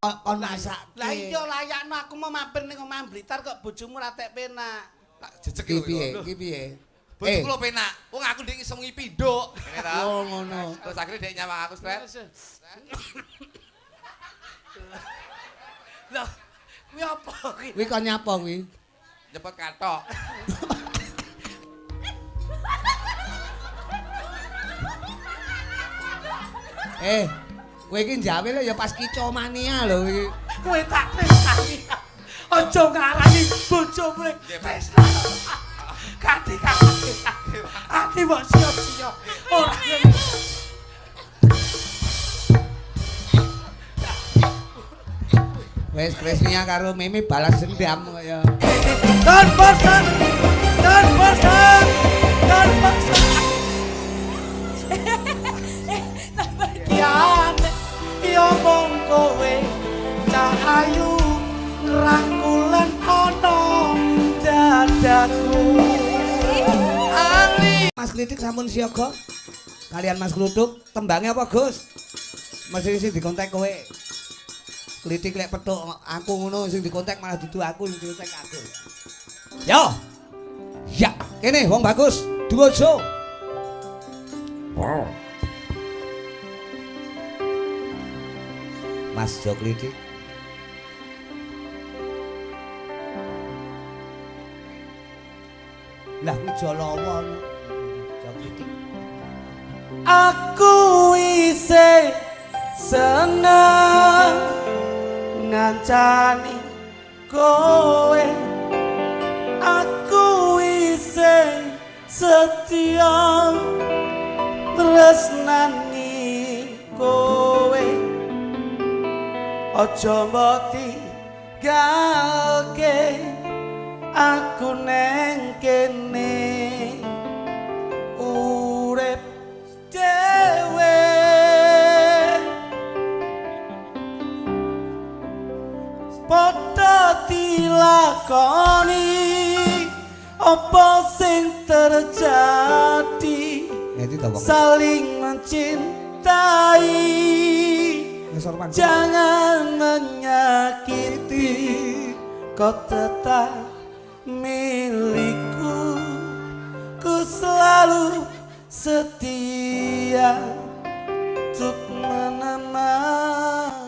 Kon masake. Lah iya, layakno aku mau mampir ning omah Blitar kok bojomu ra tek penak. Tak jejeg Ki piye? lho. Ki piye? Bojoku lho penak. Wong aku ndek iso ngipi nduk. Ngene ta. Oh ngono. Terus akhirnya dhek nyawang aku stres. Lah, kuwi apa kuwi? Kuwi kon nyapa kuwi? Nyepot katok. Eh, kowe iki njawe lho ya pas kicomania lho iki. Kowe tak tresnani. Aja ngarani bojomu ning Nggih, Pak. tresna. Kati kati. Ati mbok sia-sia. Ora Wes Kresnia karo Mimi balas dendam kaya. Don bosan. Don bosan. Don bosan. Yan ya mung kowe cah ayu ngrangkulan ana dadaku. Mas Klitik sampun siaga. Kalian Mas Kluthuk, tembangnya apa, Gus? Mesti sing dikontak kowe. Klitik lek petuk aku ngono sing dikontak malah dudu aku sing dikontak aku. Yo. Ya, kene wong bagus, duo jo. Mas Jo Klitik. Lah kuwi Jalawa. Jo Klitik. Aku isih seneng ngancani kowe. Aku isih setia tresnani kowe. Aja mbok tinggalke aku neng kene urip dhewe. Padha dilakoni apa sing terjadi, saling mencintai, jangan menyakiti, kau tetap milikku, ku selalu setia untuk menemanimu.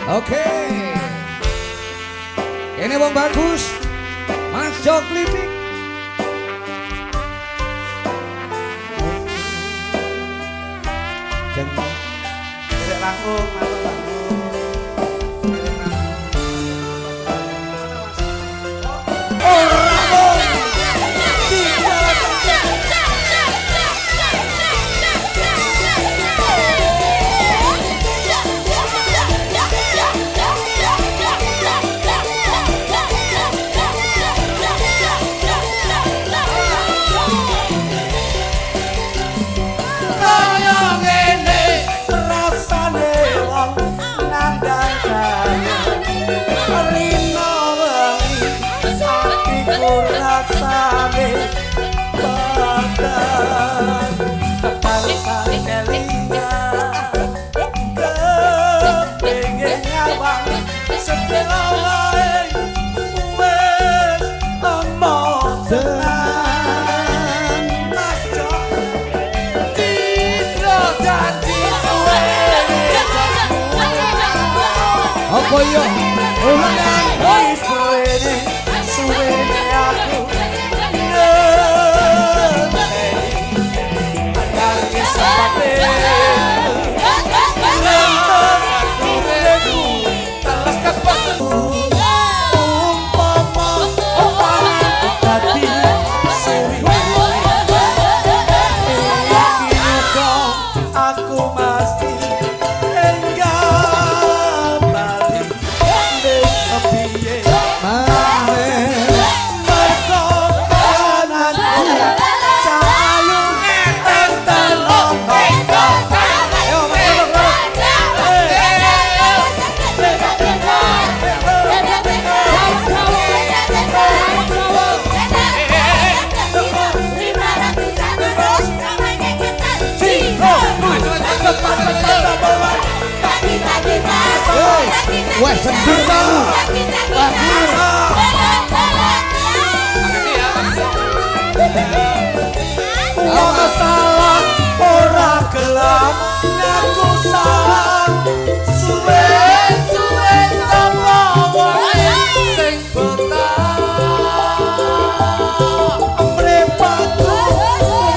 Oke. Ini wong bagus, Mas Jo Klitik. Jangan Derek langkung, matur langkung. Derek langkung. Ora mung tinggal. Kaya ngene rasane wong nandang kaya rino wengi atiku rasane padang tansah kelingan kepengin nyawang sedelo wae wis emoh tenan. Mas Jo Citra janji suwe. Apa yo? Wis suwene suwene aku ngenteni nangis sampe ngentos uripku Teles kepes. Umpama tanganku dadi suwi iki uga aku mesti enggal bali ning sing betah. Mripatku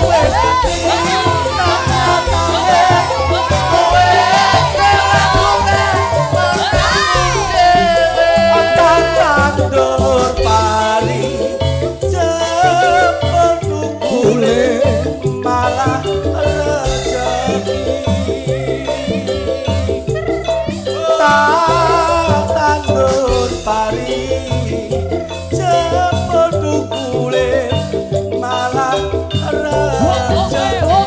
wis gedhe tak atane Kowe sing lakune dhewe. Tak tandur pari cepet tukule malah rezeki. Tak tandur pari cepet tukule malah rezeki.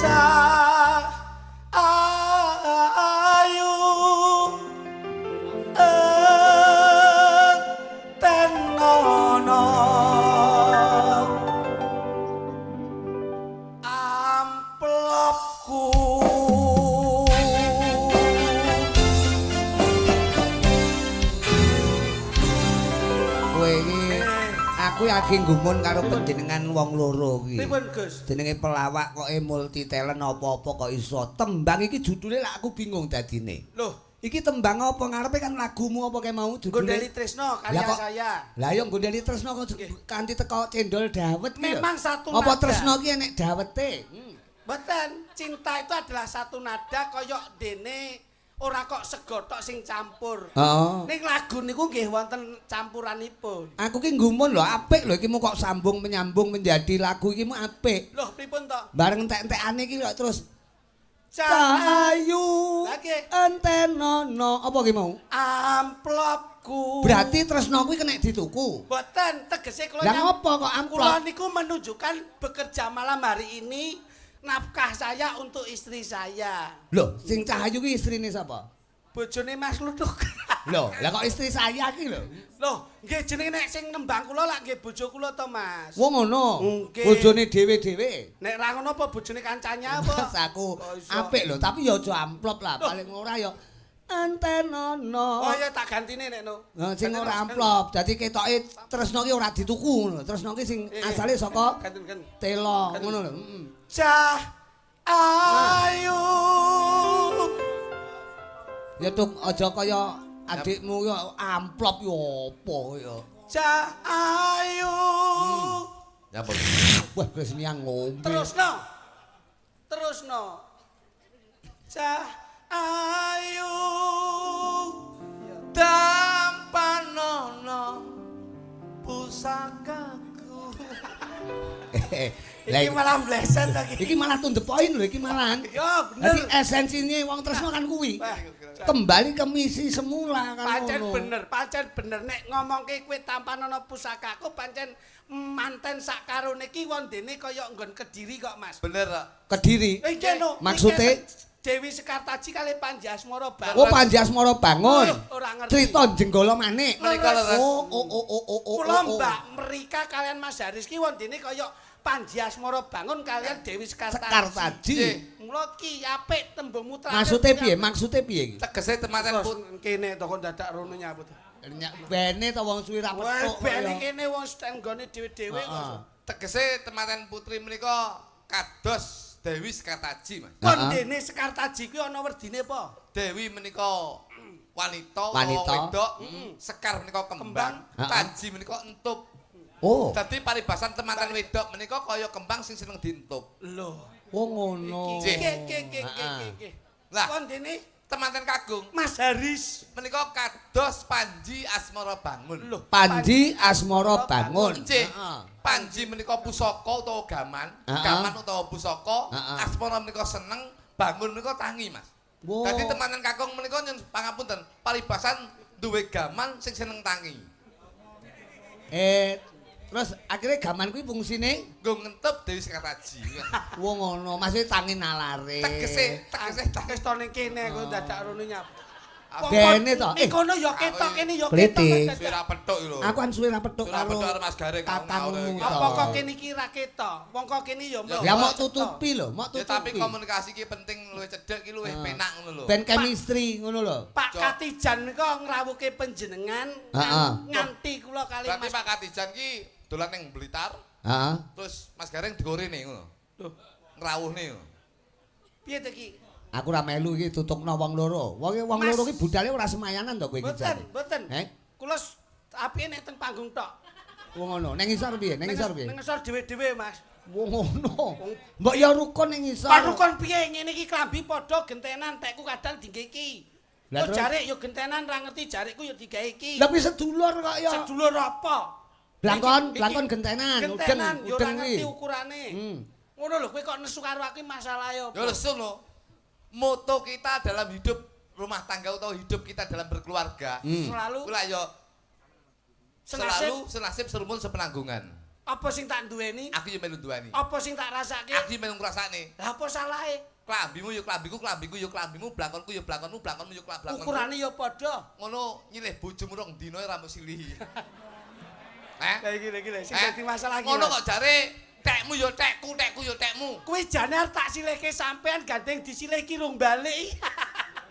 Cah ayu tenono amplopku. Kowe iki aku lagi gumun karo panjenengan wong loro iki. Pripun, Gus? Jenenge pelawak kok multi talent apa-apa kok iso. Tembang iki judule lak aku bingung dadine. Loh, Iki tembang apa ngarepe kan lagumu apa kae mau judule? Gondeli Tresno karya Lah kok- saya. Lah yo gondeli tresno kok kanthi teko cendol dawet ki lho. Memang satu Apa nada. tresno ki enek dawete? Mboten, cinta itu adalah satu nada koyok dene ora kok sego tok sing campur. Heeh. Ning lagu niku nggih wonten campuranipun. Aku ki gumun lho, apik lho iki mu kok sambung menyambung menjadi lagu iki mu apik. Loh, pripun to? Bareng entek-entekane iki kok terus Cah ayu Lagi. entenono apa ki mau? Amplopku. Berarti tresno kuwi kena dituku. Mboten, tegese kula Lah ngopo kok Kula amplop? niku menunjukkan bekerja malam hari ini nafkah saya untuk istri saya. Lho, sing Cahayu ki istrine sapa? Bojone Mas Luthuk. Lho, lah kok istri saya ki lho. Loh, nggih jenenge nek sing nembang kula lak nggih bojo kula to, Mas. Wong ngono. Nggih. Bojone dhewe-dhewe. Nek ra ngono apa bojone kancane apa? Mas aku Kok iso? apik lho, tapi ya aja amplop lah, Loh. paling ora ya entenono. Oh ya tak gantine nek no. Nah, sing ora amplop, dadi ketoke tresno ki ora dituku ngono. Tresno ki sing Iya, iya. asale saka Ganten ganten. telo ngono lho. Heeh. Cah ayu. Ya tuk aja kaya adikmu ya amplop ya apa ya. Cah ayu. Nyapa? Wah, wis niang ngombe. Terusno. Terusno. Cah ayu. Tampanono pusakaku. Lah Iki malah bleset ta iki. iki malah to the point lho iki malahan. Ya bener. Dadi esensine wong tresno kan kuwi. Wah, Kembali ke misi semula kan pancen ngono. bener, pancen bener nek ngomongke kowe tampanono pusakaku pancen manten sak karone iki wondene kaya nggon Kediri kok, Mas. Bener kok. Kediri. Iki no. Maksude? Dewi Sekartaji kali Panji Asmara Bangun. Oh Panji Asmara Bangun. Oh, ora ngerti. Crita Jenggala Manik. Menika leres. Oh oh oh oh oh oh. Kula oh. Mbak Merika kalian Mas Haris ki wondene kaya Panji Asmara Bangun kalian Dewi Sekartaji. Sekartaji. Nggih. Mula ki apik tembungmu terakhir. Maksude piye? Maksude piye iki? Tegese tematen Terus put kene to kok dadak rono nyaput. Bene to wong suwi ra Wah, petuk. bene kene wong nggone dhewe-dhewe kok. Heeh. tegese tematen putri menika kados Dewi Sekartaji, Mas. Wondene Sekartaji kuwi ana werdine apa? Dewi menika wanita, Wanita. wedok, sekar menika kembang, Heeh. taji menika entup. Oh. Dadi paribasan temanten wedok menika kaya kembang sing seneng dientup. Lho. Wong ngono. Iki iki iki Heeh. iki. Lah. Wondene Temanten kagung Mas Haris. menika kados Panji Asmara Bangun. Lho, Panji Asmara Bangun. Nggih. Heeh. Panji menika pusaka utawa gaman, Heeh. gaman utawa pusaka, Heeh. asmara menika seneng, bangun menika tangi, Mas. Wo. Dadi temanan kakung menika nyun pangapunten, paribasan duwe gaman sing seneng tangi. Terus akhirnya gaman kuwi fungsine Nggo ngentup Dewi Sekartaji. wong ngono, maksudnya tangi nalare. Tegese, tegese Wis to ning kene kok dadak rono nyap. Bene to. Ning kono ya ketok kene ya ketok. Klitik. suwe ra petuk iki lho. Aku kan suwe ra petuk Suwe ra karo petuk karo Mas Gareng, kakangmu ngawur iki. to. Apa kok kene iki ra ketok? Wong kok kene ya mlok. Ya mok tutupi lho, mok Ya tapi tutupi. komunikasi ki penting luwih cedhek ki luwih Heeh. penak ngono lho. Ben chemistry ngono lho. Pak Katijan nika ngrawuke panjenengan Heeh. nganti kula kali Berarti Mas. Pak Katijan ki dolan ning Blitar, Heeh. terus Mas Gareng digorene ngono. Loh, Ngrawuhne ngono. piye to iki? Aku ora melu iki tutukno wong loro. Wong loro iki budale ora semayanan to kowe iki jane. Mboten, mboten. Kula apike nek teng panggung tok. Wong ngono. Ning ngisor piye? Ning ngisor piye? Ning ngisor dhewe-dhewe, Mas. Wong ngono. Mbok ya rukun ning ngisor. Pak rukun piye? Ngene iki klambi padha gentenan, tekku kadang dingge iki. Kok jarik ya gentenan ra ngerti jarikku ya digawe iki. Lah kuwi sedulur kok ya. Sedulur apa? Blangkon, blangkon gentenan, udeng, udeng kuwi. Ngerti ukurane. Ngono lho, kowe kok nesu karo aku masalahe apa? Ya nesu lho. Moto kita dalam hidup rumah tangga atau hidup kita dalam berkeluarga selalu kula ya selalu senasib serumpun sepenanggungan. Apa sing tak duweni? Aku ya melu duweni. Apa sing tak rasake? Aku ya melu ngrasakne. Lah apa salahe? Klambimu ya klambiku, klambiku ya klambimu, blangkonku ya blangkonmu, blangkonmu ya blangkonmu. Ukurane ya padha. Ngono nyilih bojomu rong dina ora mbok silihi. Heh? Lah iki lho sing dadi masalah iki. Ngono kok jare tekmu ya tekku, tekku ya tekmu. Kuwi jane arep tak silihke sampean gandeng disilih ki rung balik.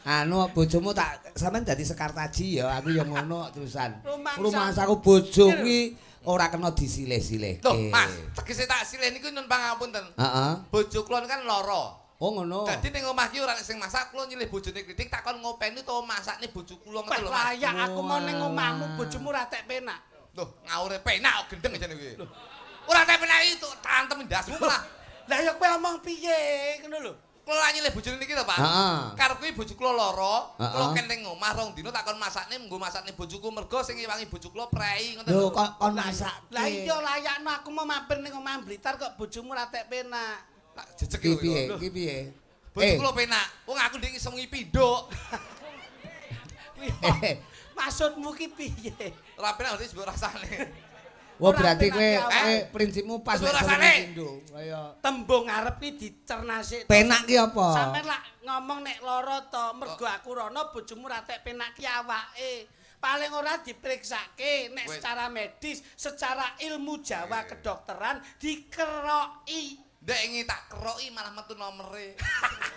Anu bojomu tak sampean dadi Sekartaji ya, aku ya ngono terusan. Rumangsaku bojo kuwi ora kena disilih-silihke. Loh, Mas, tegese tak silih niku nyun pangapunten. Heeh. Bojo kula kan lara. Oh ngono. Dadi ning omah ki ora sing masak, kula nyilih bojone Klitik takon ngopeni utawa masakne bojo kula ngoten lho, Mas. Layak aku mau ning omahmu bojomu ora tek penak. Loh, ngawure penak kok gendeng jane kuwi. Ora tek penak itu tantem ndasmu malah. Lah ya kowe omong piye ngono lho. Kula nyilih bojone niki to, Pak. Heeh. Karep kuwi bojo kula lara, kula ken ning omah rong dina takon masakne nggo masakne bojoku mergo sing ngewangi bojo kula prei ngoten lho. Kok kon masake. Lah iya layakno aku mau mampir ning omah Blitar kok bojomu ora tek penak. Tak jejeg iki piye? Iki piye? Bojo kula penak. Wong aku ndek iso ngipi nduk. Maksudmu ki piye? Ora penak berarti sebab rasane. Wah berarti kowe prinsipmu pas nek rasane. Kaya tembung arep ki dicerna sik. Penak ki apa? Sampeyan lak ngomong nek lara to, mergo aku rono bojomu ra tek penak ki awake. Paling ora diperiksake nek secara medis, secara ilmu Jawa kedokteran dikeroki. Ndek ingi tak keroki malah metu nomere.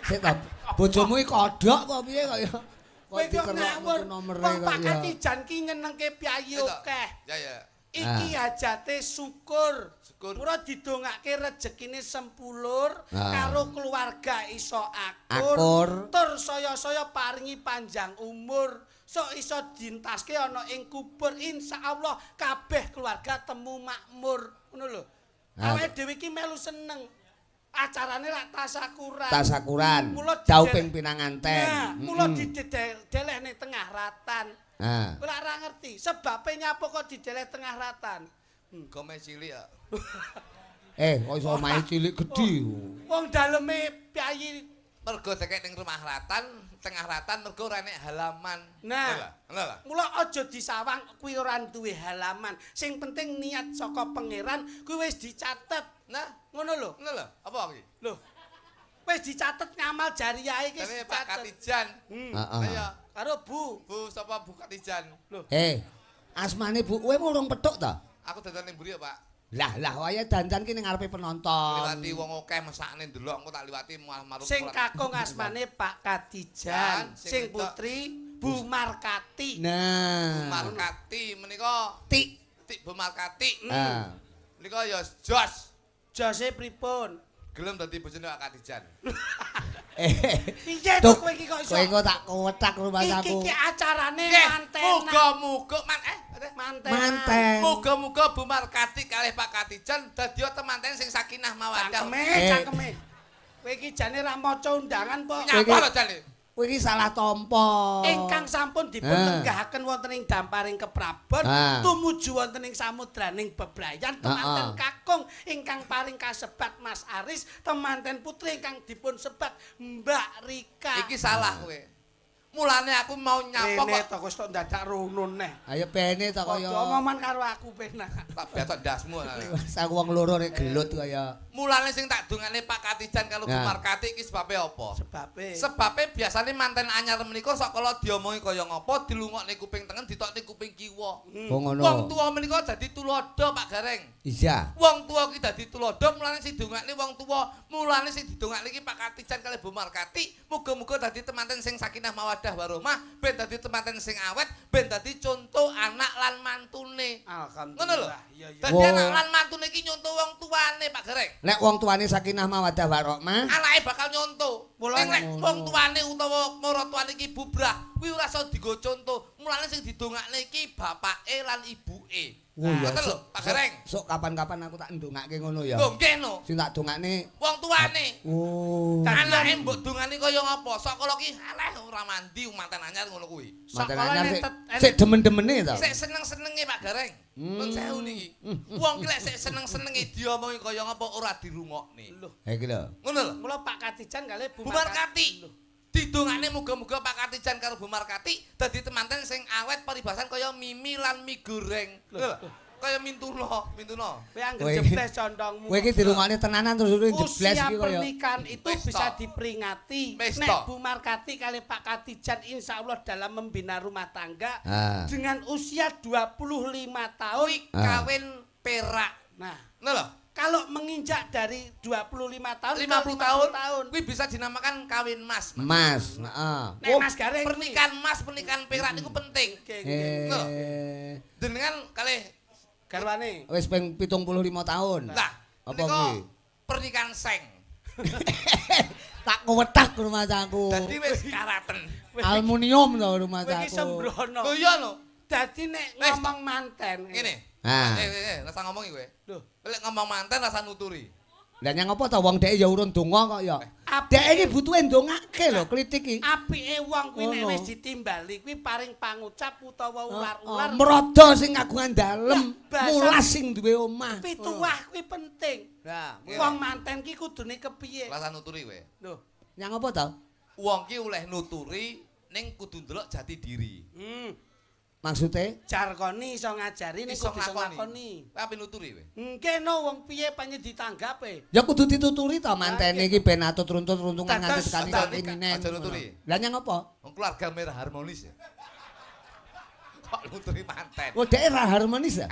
Sik to, bojomu iki kodhok apa piye kok ya? Kowe dikerok metu nomere kok. Wong Pak Katijan ki nyenengke piyayi akeh. Ya ya. Iki hajate syukur. Mula didongake rejekine sempulur karo keluarga iso akur. Tur saya-saya paringi panjang umur. Sok iso dintaske ana ing kubur insyaallah kabeh keluarga temu makmur. Ngono lho. Awake dhewe iki melu seneng. Acarane lak tasakuran. Tasakuran. Dauping pinanganten. Mula dideleh ning tengah ratan. Kowe lak ora ngerti sebabe nyapa kok dideleh tengah ratan. Gome cilik ya. Kok iso omahe cilik gedhi. Wong daleme piyayi mergo dekek ning rumah ratan, tengah ratan mergo ora enek halaman. Nah, mula aja disawang kuwi ora duwe halaman. Sing penting niat saka pangeran kuwi wis dicatet. Nah, ngono lho. Ngono lho, apa iki? Lho. Wis dicatet ngamal jariah iki wis Pak Katijan. Heeh. Karo Bu. Bu sapa Bu Katijan? Lho. Asmane Bu kowe urung petuk ta? Aku dandan ning mburi ya, Pak. Lah lah wayahe dandan ki ning ngarepe penonton. Liwati wong akeh mesakne ndelok engko tak liwati malah marung. Sing kakung asmane Pak Katijan, sing putri Bu Markati. Nah, Bu Markati menika tik tik Bu Markati. Menika ya jos. Jose pripun? Gelem dadi bojone Pak Katijan. Piye to kowe iki kok iso? Kowe engko tak kotak rumahku. Iki ki acarane mantenan. Muga-muga mantenan. Muga-muga Bu Markati kalih Pak Katijan dadi temanten sing sakinah mawaddah. Cangkeme, cangkeme. Kowe iki jane ra maca undangan po. Nyapa lho jane? Kowe iki salah tampa. Ingkang sampun dipun lenggahaken wonten ing damparing keprabon tumuju wonten ing samudraning bebrayan temanten kakung ingkang paring kasebat Mas Aris, temanten putri ingkang dipun sebat Mbak Rika. Iki salah kowe. Mulane aku mau nyapa kok. Rene to kok ndadak rono neh. Ayo bene to kaya. Omongan karo aku penak. Tak betok ndasmu. Wis aku wong loro nek gelut kaya. Mulane sing tak dongane Pak Katijan karo Bu Markati iki sebabe apa? Sebabe. Sebabe biasane manten anyar menika sok kala diomongi kaya ngapa dilungokne kuping tengen ditokne kuping kiwa. Oh ngono. Wong tuwa menika dadi tuladha Pak Gareng. Iya. Wong tuwa ki dadi tuladha mulane sing dongakne wong tuwa, mulane sing didongakne iki Pak Katijan kalih Bu Markati, muga-muga dadi temanten sing sakinah mawaddah mawaddah warahmah ben dadi temanten sing awet, ben dadi contoh anak lan mantune. Alhamdulillah. Ngono lho. Iya iya. Dadi anak lan mantune iki nyontoh wong tuane Pak Gareng. Nek wong tuane sakinah mawaddah warahmah, anake bakal nyontoh. Ning nek wong tuane utawa maratuane iki bubrah, kuwi ora iso dienggo contoh. Mulane sing didongakne iki bapake lan ibuke. Oh iya, lho, Pak Gareng. Sok kapan-kapan aku tak ndongake ngono ya. Lho nggih no. Sing tak dongakne wong tuane. Oh. Anake mbok dongani kaya ngapa? Sok kala ki aleh ora mandi manten anyar ngono kuwi. Manten anyar sik demen-demene to. Sik seneng-senenge Pak Gareng. Nun sewu niki. Wong ki lek sik seneng-senenge diomongi kaya ngapa ora dirungokne. Lho. Ha iki lho. Ngono lho. Mula Pak Katijan kalih Bu Markati. Didongane muga-muga Pak Katijan karo Bu Markati dadi temanten sing awet paribasan kaya mimi lan mie goreng. Lho, kaya mintuna, mintuna. Kowe anggere jebles condongmu. Kowe iki dirungokne tenanan terus jebles iki kaya. Usia pernikahan itu bisa diperingati. Nek Bu Markati kali Pak Katijan insyaallah dalam membina rumah tangga dengan usia 25 tahun kawin perak. Nah, ngono lho. Kalau menginjak dari 25 tahun 50 tahun, kuwi bisa dinamakan kawin mas. Mas, heeh. Nek Mas Gareng pernikahan mas, pernikahan perak niku penting. Nggih. Jenengan kalih garwane wis ping 75 tahun. Lah, apa kuwi? Pernikahan seng. Tak kowetak rumah tangku. Dadi wis karaten. Aluminium to rumah tangku. Kowe iki sembrono. Lho iya lho. Dadi nek ngomong manten ngene. Rasa ngomong kowe. Lho, lek ngomong manten rasa nuturi. Lah nyang apa ta wong dhek ya urun donga kok ya. Dhek iki butuhe ndongake lho klitik iki. Apike wong kuwi nek wis ditimbali kuwi paring pangucap utawa ular-ular. Mrada sing kagungan dalem, mulas sing duwe omah. Pituwah kuwi penting. Lah, wong manten ki kudune kepiye? Rasa nuturi kowe. Lho, nyang apa ta? Wong ki oleh nuturi ning kudu ndelok jati diri. Maksude jarkoni iso ngajari ning kudu iso nglakoni. Kowe ape nuturi kowe? Nggih no wong piye panjen ditanggape. Ya kudu dituturi to mantene iki ben atut runtut-runtungan nganti tekani kene. Aja nuturi. Lah nyang apa? Wong keluarga merah harmonis ya. Kok nuturi manten? Oh dhek ra harmonis ya?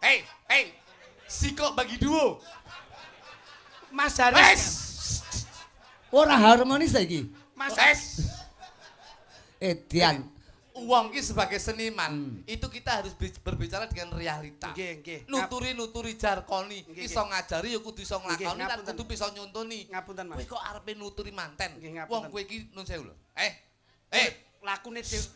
Hei, hei. Sikok bagi duo. Mas Haris. Ora harmonis ta iki? Mas Haris. Edian. Wong ki sebagai seniman itu kita harus berbicara dengan realita. Nggih, nggih. Nuturi-nuturi jarkoni, iso ngajari ya kudu iso nglakoni lan kudu bisa nyontoni. Ngapunten, Mas. Kowe kok arepe nuturi manten? Wong kowe iki nun sewu lho. Lakune dhewe.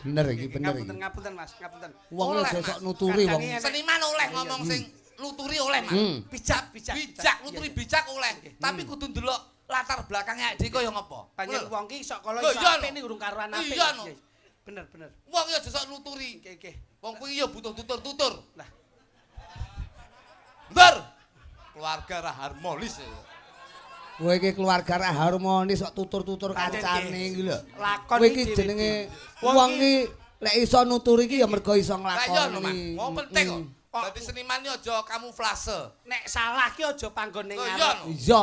Bener iki, bener iki. Ngapunten, ngapunten, Mas, ngapunten. Wong aja sok nuturi wong. Seniman oleh ngomong sing nuturi oleh, Mas. Bijak, bijak. Bijak, nuturi bijak oleh. Tapi kudu ndelok latar belakangnya dhewe kaya ngopo. Panjen wong ki sok kala iso apik ning urung karuan apik. Iya no. Bener, bener. Wong ki aja sok nuturi. Nggih, nggih. Wong kuwi ya butuh tutur-tutur. Lah. Bentar. Keluarga ra harmonis. Kowe iki keluarga ra harmonis sok tutur-tutur kancane iki lho. Lakon kowe iki jenenge wong ki lek iso nuturi iki ya mergo iso nglakoni. Wong penting kok. Dadi seniman ki aja kamuflase. Nek salah ki aja panggone ngarep. Iya.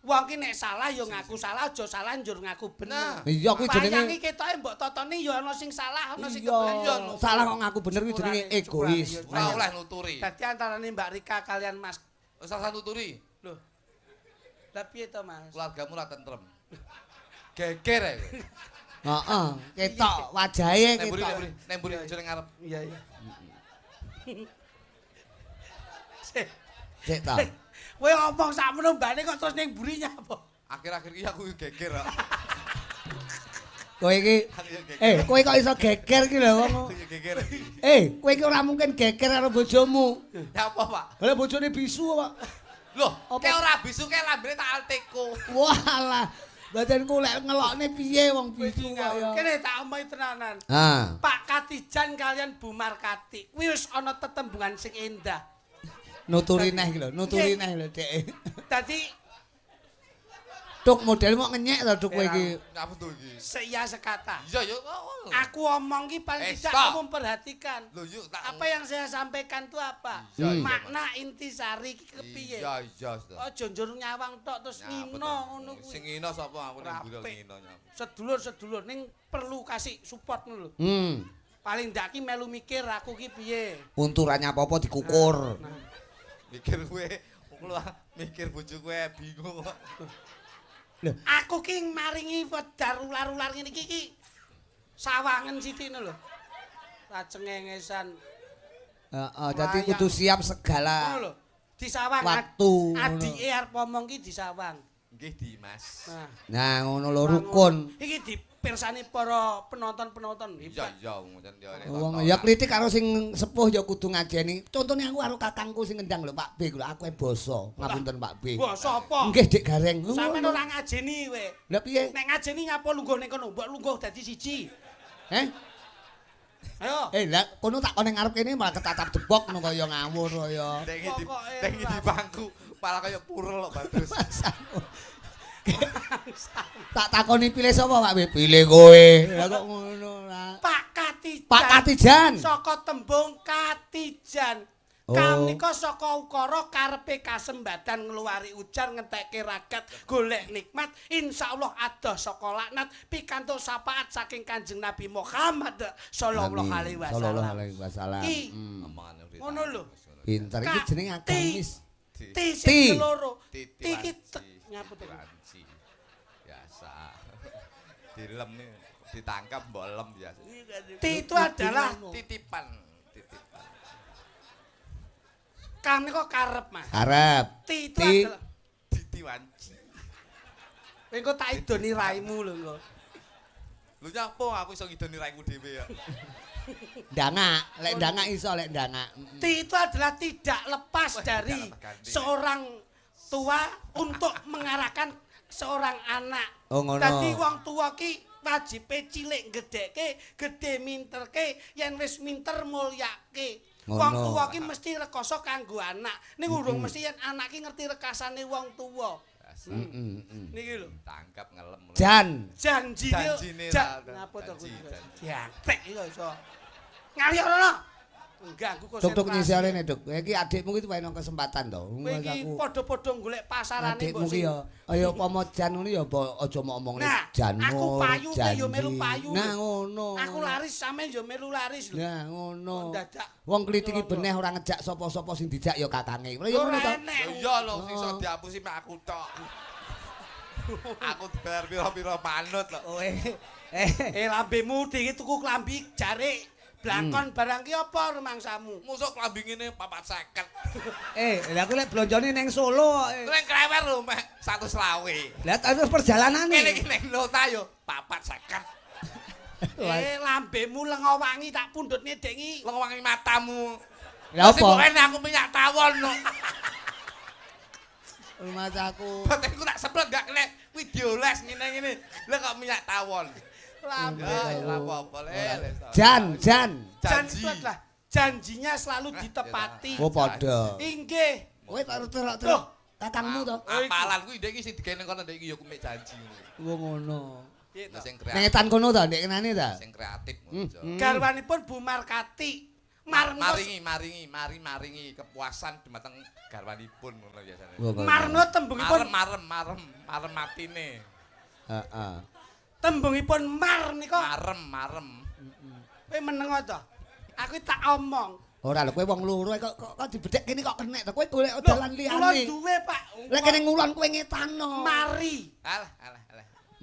Wong ki nek salah ya ngaku salah, aja salah njur ngaku bener. Iya kuwi jenenge. Wayang iki ketoke mbok totone ya ana sing salah, ana sing kebener. Salah kok ngaku bener kuwi jenenge egois. Ora oleh nuturi. Dadi antarane Mbak Rika kalian Mas wis ora nuturi. Lho. Lah piye to, Mas? Keluargamu ra tentrem. Geger ae. Heeh, ketok wajahe ketok. Nek mburi aja ning ngarep. Iya, iya. Sik ta. Kowe ngomong sakmono mbane kok terus ning mburi nyapa? Akhir-akhir iki aku geger kok. Kowe iki kowe kok iso geger iki lho wong. Geger. Kowe iki ora mungkin geger karo bojomu. Ya apa, Pak? Lah bojone bisu kok. Loh, kae ora bisu kae lambene tak alteko. Walah, badanku lek ngelokne piye wong bisu kok ya. Kene tak omongi tenanan. Pak Katijan kalian Bu Markati kuwi wis ana tetembungan sing endah. Nuturi neh iki lho, nuturi neh lho, Dek. Dadi Duk model mok ngenyek to Duk kowe iki. Ngapa to iki? Seia sekata. Iya ya. Aku omong ki paling tidak kamu memperhatikan. Lho yuk tak. Apa yang saya sampaikan tuh apa? Makna intisari iki kepiye? Iya iya. Aja njur nyawang tok terus ngino ngono kuwi. Sing ngino sapa aku ning mburi ngino nyapa. Sedulur-sedulur ning perlu kasih support ngono lho. Paling ndak ki melu mikir aku ki piye. Unturannya apa-apa dikukur. Mikir kowe, mikir bojo kowe bingung kok. Aku ki maringi wedar ular-ular ngene iki ki sawangen sithik lho. Ra cengengesan. Heeh, dadi kudu siap segala. Ngono lho. Disawang waktu. Adike arep omong ki disawang. Nggih, Dimas. Nah, ngono lho rukun. Iki dipirsani para penonton-penonton. Iya, iya ngoten ya. Wong ya klitik karo sing sepuh ya kudu ngajeni. Contone aku karo kakangku sing ngendang lho Pak B lho, aku e basa. Ngapunten Pak B. Basa apa? Nggih, Dik Gareng. Sampeyan ora ngajeni kowe. Lah piye? Nek ngajeni nyapa lungguh ning kono, mbok lungguh dadi siji. Heh? Ayo. Lah kono tak kon ning ngarep kene malah ketatap debok ngono kaya ngawur kaya. Dek di bangku malah kaya purel kok Badrus. Tak takoni pilih sapa Pak B? Pilih kowe. Lah kok ngono lah. Pak Katijan. Pak Katijan. Saka tembung Katijan. Oh. Kamenika saka ukara karepe kasembadan ngluwari ujar ngentekke ragat golek nikmat insyaallah adoh saka laknat pikantuk syafaat saking Kanjeng Nabi Muhammad sallallahu alaihi wasallam. Sallallahu alaihi wasallam. Ngono lho. Pinter iki jenenge agamis. Ti sing loro. Ti iki nyaput wanci. Biasa. Dilem ditangkap mbok lem biasa. Ti itu adalah titipan. Kami kok karep, Mas. Karep. Ti itu adalah titi wanci. Engko tak idoni raimu lho engko. Lho nyapa aku iso ngidoni raiku dhewe ya. Ndangak, lek ndangak iso lek ndangak. Ti itu adalah tidak lepas dari seorang tua untuk mengarahkan seorang anak. Oh, ngono. Dadi wong tua ki wajibe cilik gedhekke, gedhe minterke, yen wis minter mulyake. Wong tuwa ki mesti rekoso kanggo anak. Ning urung mesti yen anak ki ngerti rekasane wong tuwa. Niki lho, tangkap ngelem. Jan. Janjine. Ngapa to kuwi? Diantek iki iso. Ngali ora. Ganggu konsentrasi. Tuk-tuk nyisore ne, Duk. Iki adikmu iki wae kesempatan to. Kowe iki padha-padha golek pasarane mbok. Adikmu ki ya ayo upama jan ngono ya aja mok omongne janmu. Aku payu kowe ya melu payu. Nah ngono. Aku laris sampean ya melu laris lho. Nah ngono. Wong klithiki beneh ora ngejak sapa-sapa sing dijak ya kakange. Ya ngono to. Ya iya lho sing iso diapusi mek aku tok. Aku dibayar pira-pira manut lho. Eh lambemu iki tuku klambi jarik. Blangkon barang ki apa rumangsamu? Mosok klambi ngene 450. Lah aku lek blonjone ning Solo kok. Ning Klewer lho mek 125. Lah terus perjalanane. Kene iki ning Nota yo 450. Lambemu lenga wangi tak pundhutne dek iki. Lenga wangi matamu. Lah apa? Sing kok aku minyak tawon no. Rumahku. Batinku tak seblek gak kena kuwi dioles ngene-ngene. Lah kok minyak tawon. Lambe apa-apa le. Jan, janji. Janjinya selalu ditepati. Oh padha. Inggih. Kowe terus kakangmu to. Apalan kuwi ndek iki sing digawe ning kono ndek iki ya kuwi janji ngono. Wong ngono. Sing kreatif. Nang etan kono to ndek kenane ta? Sing kreatif ngono. Garwanipun Bu Markati. Maringi kepuasan dumateng garwanipun ngono biasane. Marno tembungipun marem matine. Heeh. Tembungipun mar nika marem. Kowe meneng to? Aku tak omong. Ora lho kowe wong loro kok dibedhek kene kok kenek to. Kowe golek dalan liyane. Kula duwe, Pak. Lek kene ngulon kowe ngetano. Mari. Alah.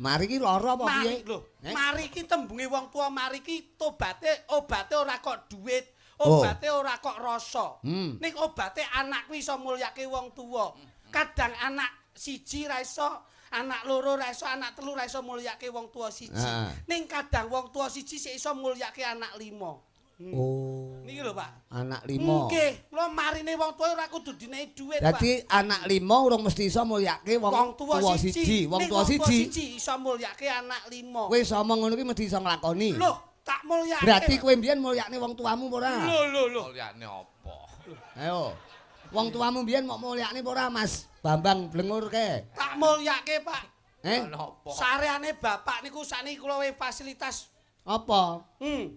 Mari ki lara apa piye? Lho, mari ki tembunge wong tua mari ki tobaté obate ora kok duit, obate ora kok rasa. Ning obate anak kuwi iso mulyake wong tuwa. Kadang anak siji ra iso, anak loro ra iso, anak telu ra iso mulyake wong tua siji. Ning kadang wong tua siji sik iso mulyake anak lima. Oh. Niki lho, Pak. Anak lima. Nggih, kula marine wong tua ora kudu dinehi dhuwit, Pak. Dadi anak lima urung mesti iso mulyake wong tua siji. Wong tua siji iso mulyake anak lima. Kowe iso omong ngono ki mesti iso nglakoni. Loh, tak mulyake. Berarti kowe mbiyen mulyakne wong tuamu apa ora? Lho. Mulyakne apa? Ayo. Wong tuamu mbiyen mok mulyakne apa ora, Mas? Bambang Blengur kae. Tak mulyake, Pak. Sareane bapak niku sakniki kula wehi fasilitas. Apa?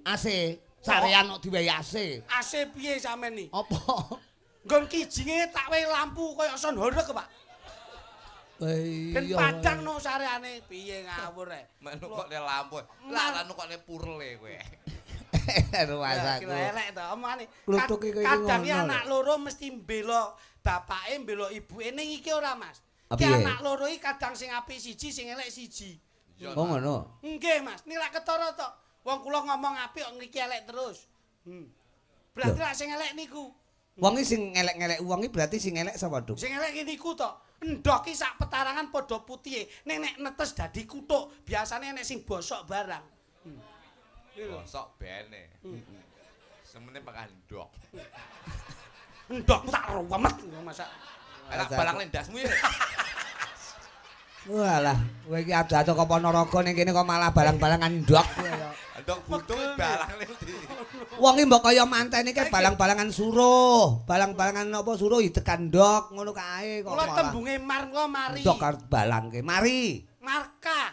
AC. Sarean kok diwehi AC. AC piye sampean ni? Apa? Nggon kijinge tak wehi lampu kaya son horeg, Pak. Ben padang no sareane piye ngawur e. Mek nukokne lampu. Lah nukokne purele kowe. Ruwasaku. Elek to omongane. Kadang anak loro mesti mbela bapake, mbela ibuke ning iki ora, Mas. Ki anak loro iki kadang sing apik siji, sing elek siji. Oh ngono. Nggih, Mas. Niki lak ketara to. Wong kula ngomong apik kok ngriki elek terus. Berarti lak sing elek niku. Wong iki sing ngelek-ngelek wong iki berarti sing elek sapa, Duk? Sing elek ki niku to. Endhok ki sak petarangan padha putihe. Nek nek netes dadi kutuk, biasane enek sing bosok barang. Bosok bene. Semene pakan ndok. Endhokmu tak ruwemet masak. Enak balang lendasmu ya. Walah, kowe iki ado-ado kok Ponorogo ning kene kok malah balang-balangan ndok. Ndok butuh balang ndi. Wong iki mbok kaya manten iki balang-balangan suruh, balang-balangan apa suruh idekan ndok ngono kae kok. Kula tembunge mar kok mari. Ndok arep balangke. Mari. Marka.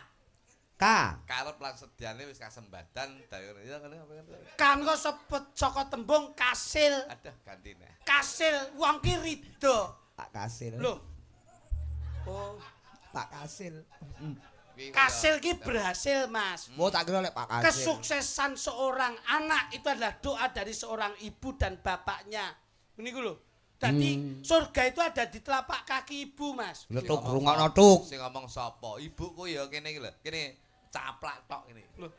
K. Karep lan sedyane wis kasembadan dayane ya ngene apa. Kan kok sepet saka tembung kasil. Aduh gantine. Kasil wong ki ridho. Pak Kasil. Lho. Oh. Pak Kasil. Kasil ki berhasil, Mas. Mau tak kira lek Pak Kasil. Kesuksesan seorang anak itu adalah doa dari seorang ibu dan bapaknya. Ini lho. Jadi surga itu ada di telapak kaki ibu, Mas. Lho tuk rungokno tuk. Sing ngomong sapa? Ibuku ya kene iki lho. Kene caplak tok ngene. Lho.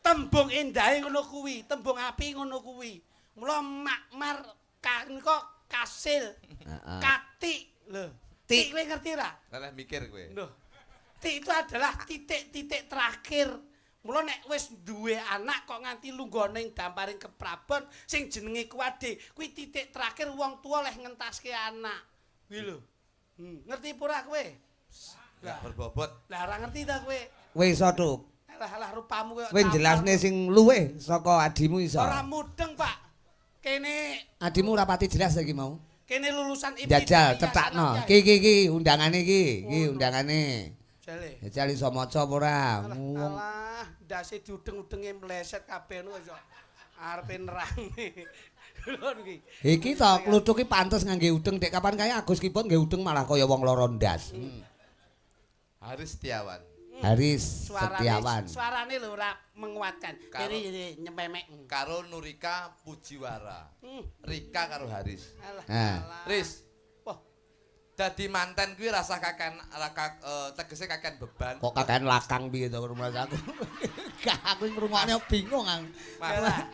Tembung endahe ngono kuwi, tembung apik ngono kuwi. Mula makmar kok kasil. Katik lho. Tik kowe ngerti ra? Lah mikir kowe. Lho. Tik itu adalah titik-titik terakhir. Mula nek wis duwe anak kok nganti lungguh ning damparing keprabon sing jenenge kuwade, kuwi titik terakhir wong tuwa leh ngentaske anak. Kuwi lho. Ngerti apa ora kowe? Lah berbobot. Lah ora ngerti ta kowe? Kowe iso, Tuk. Lah lah rupamu koyo. Kowe jelasne sing luwih saka adimu iso. Ora mudeng, Pak. Kene adimu ora pati jelas iki mau. Kene lulusan IPK. Jajal cetakno. Ki ki ki undangane iki, iki undangane. Jale. Jajal iso maca apa ora? Alah, ndase diudeng-udenge mleset kabeh ngono iso arepe nerangne. Lho iki. Iki to kluthuk iki pantes ngangge udeng, dek kapan kae Agus Kipot nggae udeng malah kaya wong loro ndas. Haris Setiawan. Haris Setiawan. Suarane lho ora menguatkan. Kiri nyememek. Karo Nurika Pujiwara. Rika karo Haris. Alah. Riz. Wah. Dadi manten kuwi rasa kakean tegese kakean beban. Kok kakean lakang piye to rumah aku. Gak aku ngrungokne bingung aku.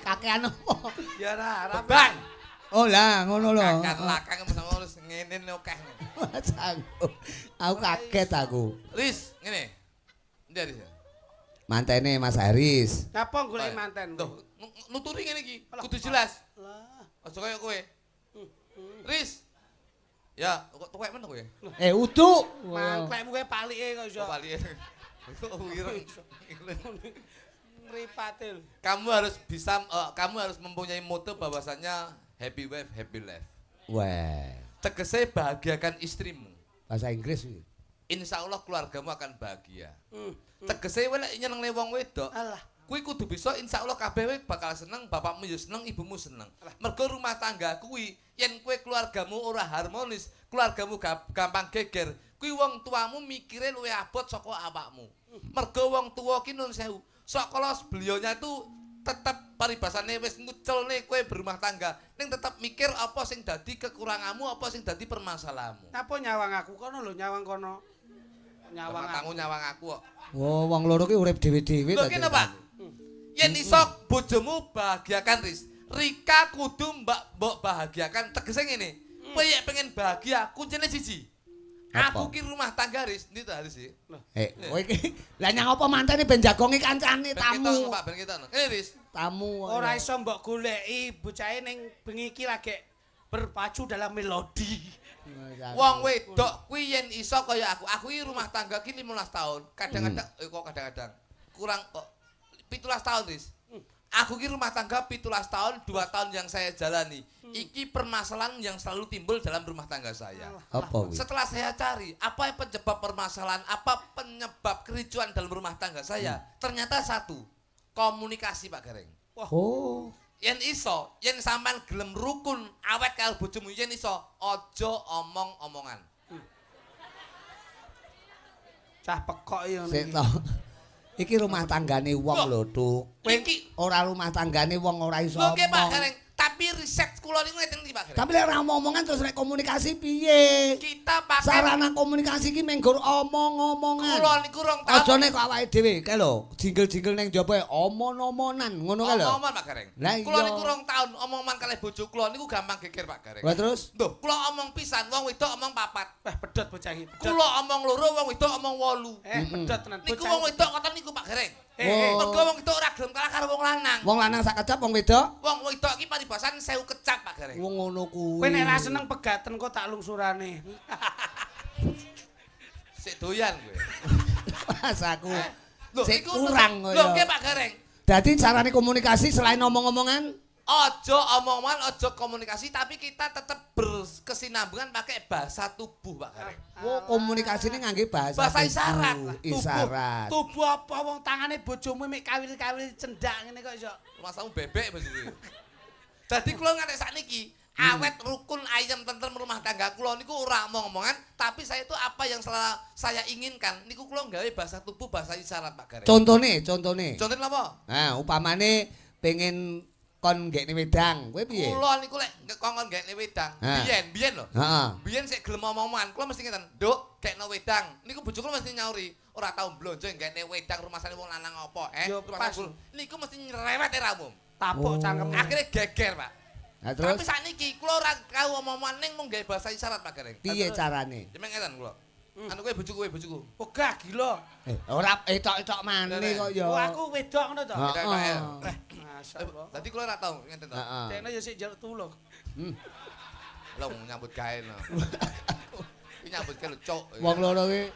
Kakean apa? Ya ora, beban. Oh lah ngono lho. Kakean lakang wis ngene akeh. Aku kaget aku. Riz, ngene. Endi Haris? Mantene Mas Haris. Napa golek manten? Tuh, nuturi ngene iki, kudu jelas. Lah, aja kaya kowe. Riz. Ya, kok tuwek men kowe? Eh, uduk. Mangklekmu kowe palike kok iso. Palike. Kok wireng. Mripate lho. Kamu harus bisa kamu harus mempunyai moto bahwasannya happy wife, happy life. Wah. Tegese bahagiakan istrimu. Bahasa Inggris kuwi. Insya Allah keluargamu akan bahagia. Tegese kowe lek nyenengne wong wedok, alah, kuwi kudu bisa insya Allah kabeh kowe bakal seneng, bapakmu ya seneng, ibumu seneng. Mergo rumah tangga kuwi yen kowe keluargamu ora harmonis, keluargamu gampang geger, kuwi wong tuamu mikire luwih abot saka awakmu. Mergo wong tuwa ki nun sewu, saka beliaunya itu tetep paribasane wis nguculne kowe berumah tangga, ning tetep mikir apa sing dadi kekuranganmu, apa sing dadi permasalahanmu. Napa nyawang aku kono lho, nyawang kono. Nyawang aku, nyawang aku kok. Oh, wong loro ki urip dhewe-dhewe ta. Lho kene, Pak. Yen iso bojomu bahagiakan, Riz. Rika kudu mbok bahagiakan. Tegese ngene. Kowe yen pengen bahagia, kuncine siji. Aku ki rumah tangga, Riz. Ndi to Haris iki? Eh, kowe iki lah nyang apa mantene ben jagongi kancane tamu. Pak, ben ketokno. Ngene, Riz. Tamu. Ora iso mbok goleki bocahe ning bengi iki lagi berpacu dalam melodi. Wong wedok kuwi yen iso kaya aku. Aku iki rumah tangga ki 15 tahun. Kadang-kadang kok kadang-kadang kurang kok 17 tahun, Riz. Aku ki rumah tangga 17 tahun, 2 tahun yang saya jalani. Iki permasalahan yang selalu timbul dalam rumah tangga saya. Apa kuwi? Setelah saya cari, apa penyebab permasalahan, apa penyebab kericuan dalam rumah tangga saya? Ternyata satu, komunikasi, Pak Gareng. Wah. Oh. Yen iso, yen sampean gelem rukun awet karo bojomu, yen iso aja omong-omongan. Cah pekok ya ngene. Sik to. Iki rumah tanggane wong lho, Tuk. Iki ora rumah tanggane wong ora iso omong. Lho, Pak Gareng, tapi Tapi riset kula niku ngeten iki Pak Gareng. Tapi lek ora omong-omongan terus nek komunikasi piye? Kita pakai sarana komunikasi iki mung gur omong-omongan. Kula niku rong taun. Aja nek kok awake dhewe kae lho, jinggel-jinggel ning njaba omon-omonan ngono kae lho. Omong-omongan Pak Gareng. Kula niku rong taun omong-omongan kalih bojo kula niku gampang geger Pak Gareng. Lah terus? Lho, kula omong pisan wong wedok omong papat. Wah, pedhot bocah iki. Kula omong loro wong wedok omong 8. Pedhot tenan. Niku wong wedok ngoten niku Pak Gareng. Mergo wong wedok ora gelem kalah karo wong lanang. Wong lanang sak kecap wong wedok? Wong wedok iki paribasan 1000 kecap Pak Gareng. Wong ngono kuwi. Kowe nek ra seneng pegaten kok tak lungsurane. Sik doyan kowe. Mas aku. Lho sik kurang kaya. Lho nggih Pak Gareng. Dadi carane komunikasi selain omong-omongan, aja omong-omongan, aja komunikasi, tapi kita tetap berkesinambungan pakai bahasa tubuh Pak Gareng. Oh, komunikasine ngangge bahasa isyarat. Isyarat. Tubuh apa wong tangane bojomu mek kawil-kawil cendak ngene kok iso. Masamu bebek bojoku. Dadi kula nganti sakniki awet rukun ayem tentrem rumah tangga kula niku ora omong-omongan, tapi saya itu apa yang selalu saya inginkan niku kula nggawe bahasa tubuh, bahasa isyarat Pak Gareng. Contone. Contone apa? Nah, upamane pengen kon nggekne wedang, kowe piye? Kula niku lek kongkon nggekne wedang, biyen lho. Heeh. Biyen sik gelem omong-omongan, kula mesti ngeten, "Nduk, gekno wedang." Niku bojo kula mesti nyauri, "Ora tau blonjo nggekne wedang rumasane wong lanang apa?" Niku mesti nyerewet era umum. Tapuk cangkem. Akhire geger, Pak. Nah, terus? Tapi sakniki kula ora tau omong-omongan ning mung gawe bahasa isyarat Pak Gareng. Piye carane? Jeneng ngeten kula. Anu kowe bojoku, kowe bojoku. Wegah gila. Ora etok-etok maneh kok ya. Oh, aku wedok ngono to. Heeh. Masyaallah. Dadi kula ora tau ngeten to. Dekne ya sik njaluk tulung. Lho nyambut gawe no. Iki nyambut gawe lho, cuk. Wong loro iki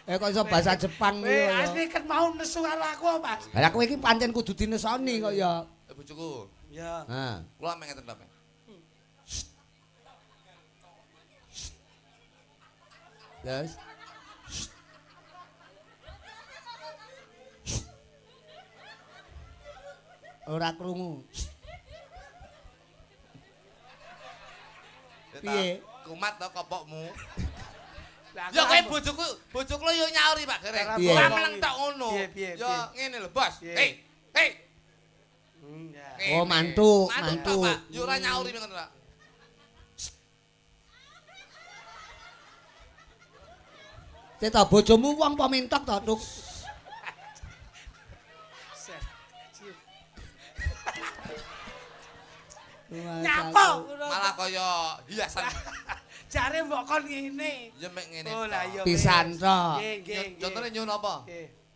kok iso bahasa Jepang kuwi. Asli ket mau nesu karo aku, Mas. Lah kowe iki pancen kudu dinesoni kok ya. Bojoku. Ya. Heeh. Kula mek ngeten to, Pak. Terus ora krungu. Piye? Kumat to kopokmu. Ya kowe bojoku, bojoku yo nyauri Pak Gareng. Ora meneng tok ngono. Ya ngene lho, Bos. Hei, hei. Oh, mantu, mantu. Yo ora nyauri ngono, Pak. Ceta bojomu wong apa mentok to, Tuk? Nyapa? Malah kaya hiasan. Jare mbok kon ngene. Ya mek ngene. Oh lah iya. Pisan to. Nggih, nggih. Contone nyuwun apa?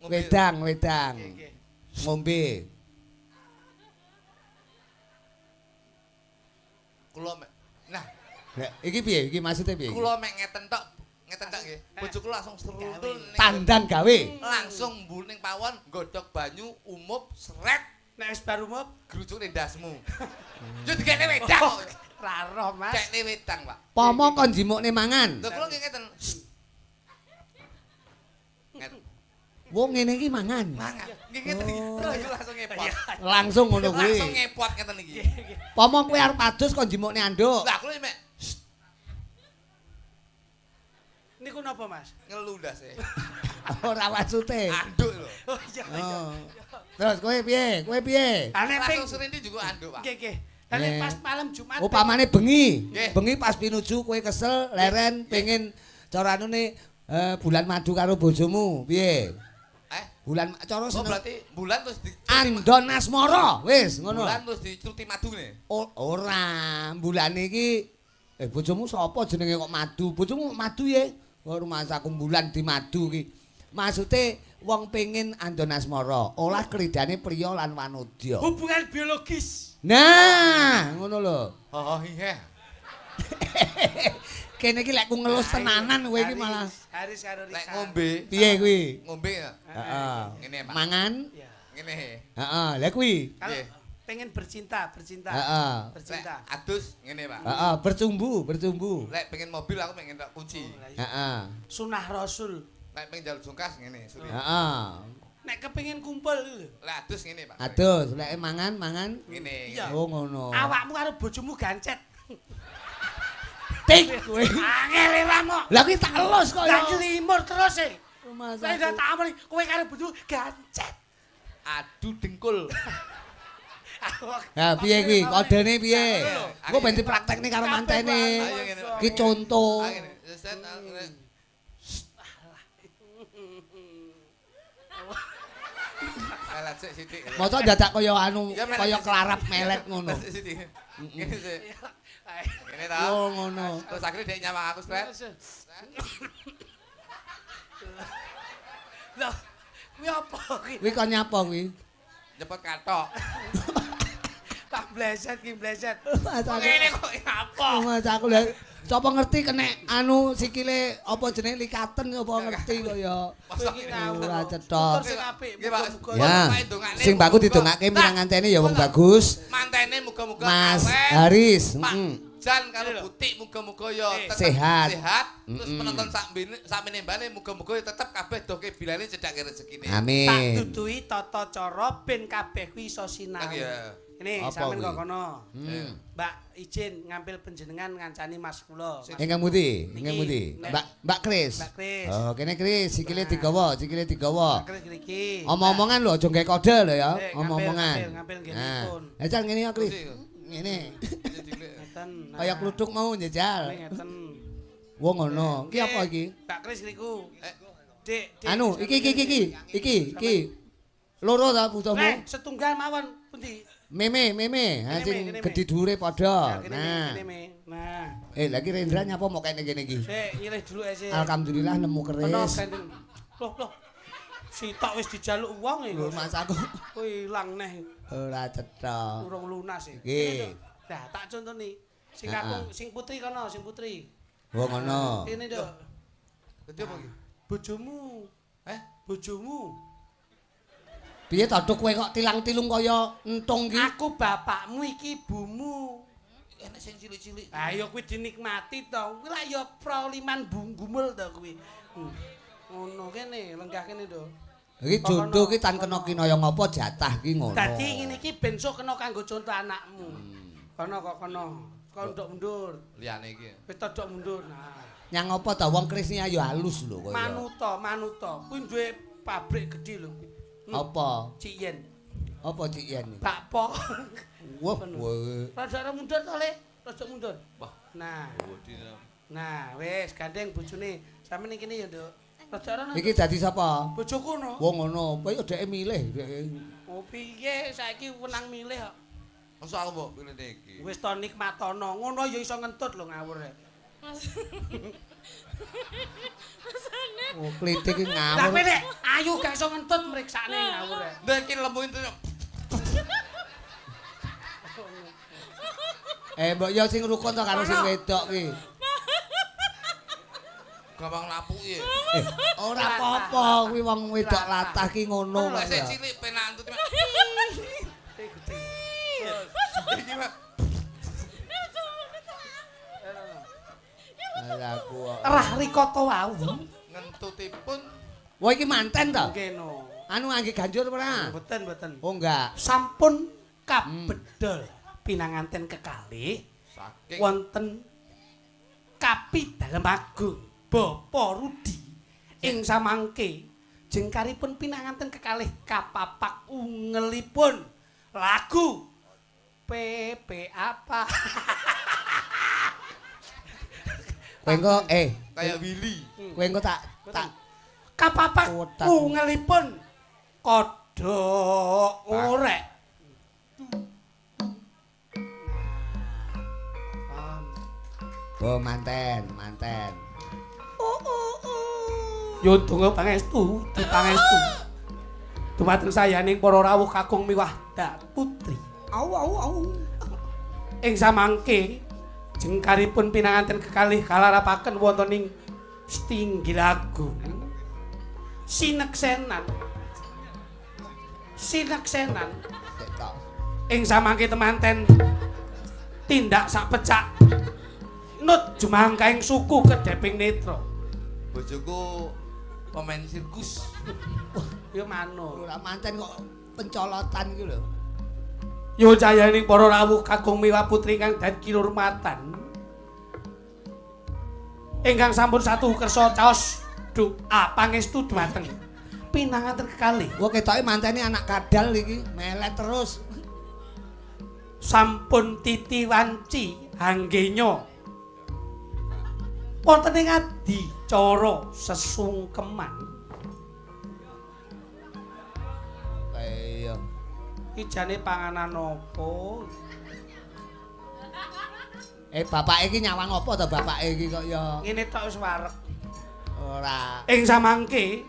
Wedang, wedang. Ngombe. Kula mek. Nah, iki piye? Iki maksude piye? Kula mek ngeten tok. Ngeten tok nggih. Bojoku langsung seruntul tandan gawe. Langsung mbul ning pawon, nggodhog banyu umup sret. Nek wis bar umup, grujuk ning ndasmu. Yo dikekne wedang kok. Ra roh, Mas. Kekne wedang, Pak. Pomo kon jimukne mangan. Lho kula nggih ngeten. Ngeten. Wong ngene iki mangan. Mangan. Nggih ngeten iki. Lho langsung ngepot. Langsung ngono kuwi. Langsung ngepot ngeten iki. Pomo kowe arep adus kon jimukne anduk. Lah kula mek niku napa, Mas? Ngelu ndase. Ora maksute. Anduk lho. Oh iya iya. Terus kowe piye? Kowe piye? Langsung serindi juga anduk, Pak. Nggih, nggih. Lah pas malam Jumat. Upamane bengi. Bengi pas pinuju kowe kesel, leren pengen cara anune bulan madu karo bojomu, piye? Bulan cara seneng. Oh, berarti bulan terus di Andon Asmara, wis ngono. Bulan terus diceruti madune. Ora, bulane iki bojomu sapa jenenge kok madu? Bojomu madu ye. Kok rumangsaku bulan di madu iki. Maksude wong pengin andon asmara, olah kridane priya lan wanodya. Hubungan biologis. Nah, ngono lho. Oh iya. Kene iki lek ku ngelus tenanan kowe iki malah. Haris karo Rika. Lek ngombe. Piye kuwi? Ngombe ya. Heeh. Ngene, Pak. Mangan. Ngene. Heeh, lha kuwi. Pengen bercinta, bercinta. Heeh. Bercinta. Lek adus ngene, Pak. Heeh, bercumbu, bercumbu. Lek pengen mobil aku pengen tak kunci. Heeh. Sunah Rasul. Lek pengen jaluk jungkas ngene, suri. Heeh. Nek kepengin kumpul lho. Lek adus ngene, Pak. Adus, lek mangan, mangan. Ngene. Oh ngono. Awakmu karo bojomu gancet. Tik kowe. Angel ora mok. Lah kuwi tak elus kok ya. Lah limur terus e. Lah tak amri kowe karo bojomu gancet. Adu dengkul. Ha piye iki? Kodene piye? Engko ben dipraktekne karo mantene. Iki conto. Melet sik sithik. Mosok dadak kaya anu kaya kelarap melet ngono. Ngene sik. Ngene ta. Oh ngono. Terus akhirnya dhek nyawang aku stres. Lah, kuwi apa kuwi? Kuwi kon nyapa kuwi? Nyepot kathok. Tak bleset ki bleset. Ngene kok nyapa? Mas aku lha sapa ngerti kena anu sikile apa jenenge likaten apa ngerti kok ya. Ora cetha. Ya. Sing bagus didongake minangantene ya wong bagus. Mantene muga-muga Mas Haris, heeh. Jan karo Butik muga-muga ya tetep sehat. Terus penonton sakmene muga-muga ya tetep kabeh doke bilane cedhake rezekine. Amin. Tak duduhi tata cara ben kabeh kuwi iso sinau. Ini sampean kok kono. Mbak izin ngambil panjenengan ngancani Mas kula. Ingkang pundi? Ingkang pundi? Mbak Kris. Mbak Kris. Oh, kene Kris, sikile digawa, sikile digawa. Mbak Kris iki. Omong-omongan lho aja nggae kode lho ya, omong-omongan. Ngambil nggenipun. Nah, jal ngene ya Kris. Ngene. Ngeten. Kaya kluthuk mau njajal. Ngeten. Wong ngono. Iki apa iki? Mbak Kris niku. Dik, Anu, iki iki iki. Iki, iki. Loro ta butuhmu? Setunggal mawon pundi? Meme, ha sing gedhe dhuwure padha. Nah. Nah. Lagi Rendra nyapa mok kene kene iki? Sik, nyilih dulu ae sik. Alhamdulillah nemu keris. Loh, loh. Sitok wis dijaluk wong iki. Lho, Mas aku. Kuwi ilang neh. Ora cetha. Urung lunas iki. Nggih. Nah, tak contoni. Sing kakung, sing putri kono, sing putri. Oh, ngono. Kene, Nduk. Dadi apa iki? Bojomu. Eh, bojomu. Piye to kowe kok tilang-tilung kaya entung ki? Aku bapakmu iki ibumu. Enek sing cilik-cilik. Ha ya kuwi dinikmati to. Kuwi lak ya proliman bunggumul to kuwi. Ngono kene, lenggah kene to. Iki jodoh ki tan kena kinaya ngapa jatah ki ngono. Dadi ngene iki ben sok kena kanggo conto anakmu. Kono kok kono. Kok ndok mundur. Liyane iki. Wis todok mundur. Nah. Nyang apa to wong Kris ayo halus lho kaya. Manuta, manuta. Kuwi duwe pabrik gedhe lho kuwi. Apa? Cik Yen. Apa Cik Yen? Bakpo. Wah, wah. Rada mundur to, Le. Rada mundur. Wah. Nah. Nah, wis gandeng bojone. Sampeyan ning kene ya, Nduk. Rada rono. Iki dadi sapa? Bojoku no. Wong ngono, kowe yo dheke milih. Oh, piye saiki wenang milih kok. Mosok aku mbok pilih iki. Wis to nikmatono, ngono ya iso ngentut lho ngawur. Oh, klitik iki ngawur. Lah kowe nek ayu gak iso ngentut mriksane ngawur. Lah iki lemu entuk. Mbok yo sing rukun to karo sing wedok ki. Gampang lapuki. Ora apa-apa kuwi wong wedok latah ki ngono kok. Sik cilik penak entut. Iki mah aku rah rikata wau ngentutipun. Wah iki manten to? Nggih no. Anu angge ganjur ora? Mboten, mboten. Oh enggak. Sampun kabedol pinanganten kekalih saking wonten Kapi Dalem Agung Bapak Rudi ing samangke jengkaripun pinanganten kekalih kapapak ungelipun lagu PP apa? Kowe engko kaya Willy. Kowe engko tak kapapak ungelipun kodhok orek. Oh manten, manten. Yo donga pangestu, dipangestu. Dumateng sayaning para rawuh kakung miwah dak putri. Au au au. Ing samangke jengkaripun pinanganten kekalih kalarapaken wonten ing Stinggil Agung. Sineksenan. Sineksenan. Ing samangke temanten tindak sak pecak nut jumangkaing suku kedheping netra. Bojoku pemain sirkus. Ya manut. Ora manten kok pencolotan iki lho. Yo cayaning para rawuh kakung miwah putri kang dadi kinurmatan. Ingkang sampun satu kersa caos doa pangestu dhumateng pinanganten kekalih. Wah ketoke mantene anak kadal iki, melet terus. Sampun titi wanci anggenya. Wonten ing adicara sesungkeman. Iya. Iki jane panganan apa? Bapake iki nyawang apa to bapake iki kok ya? Ngene tok wis wareg. Ora. Ing samangke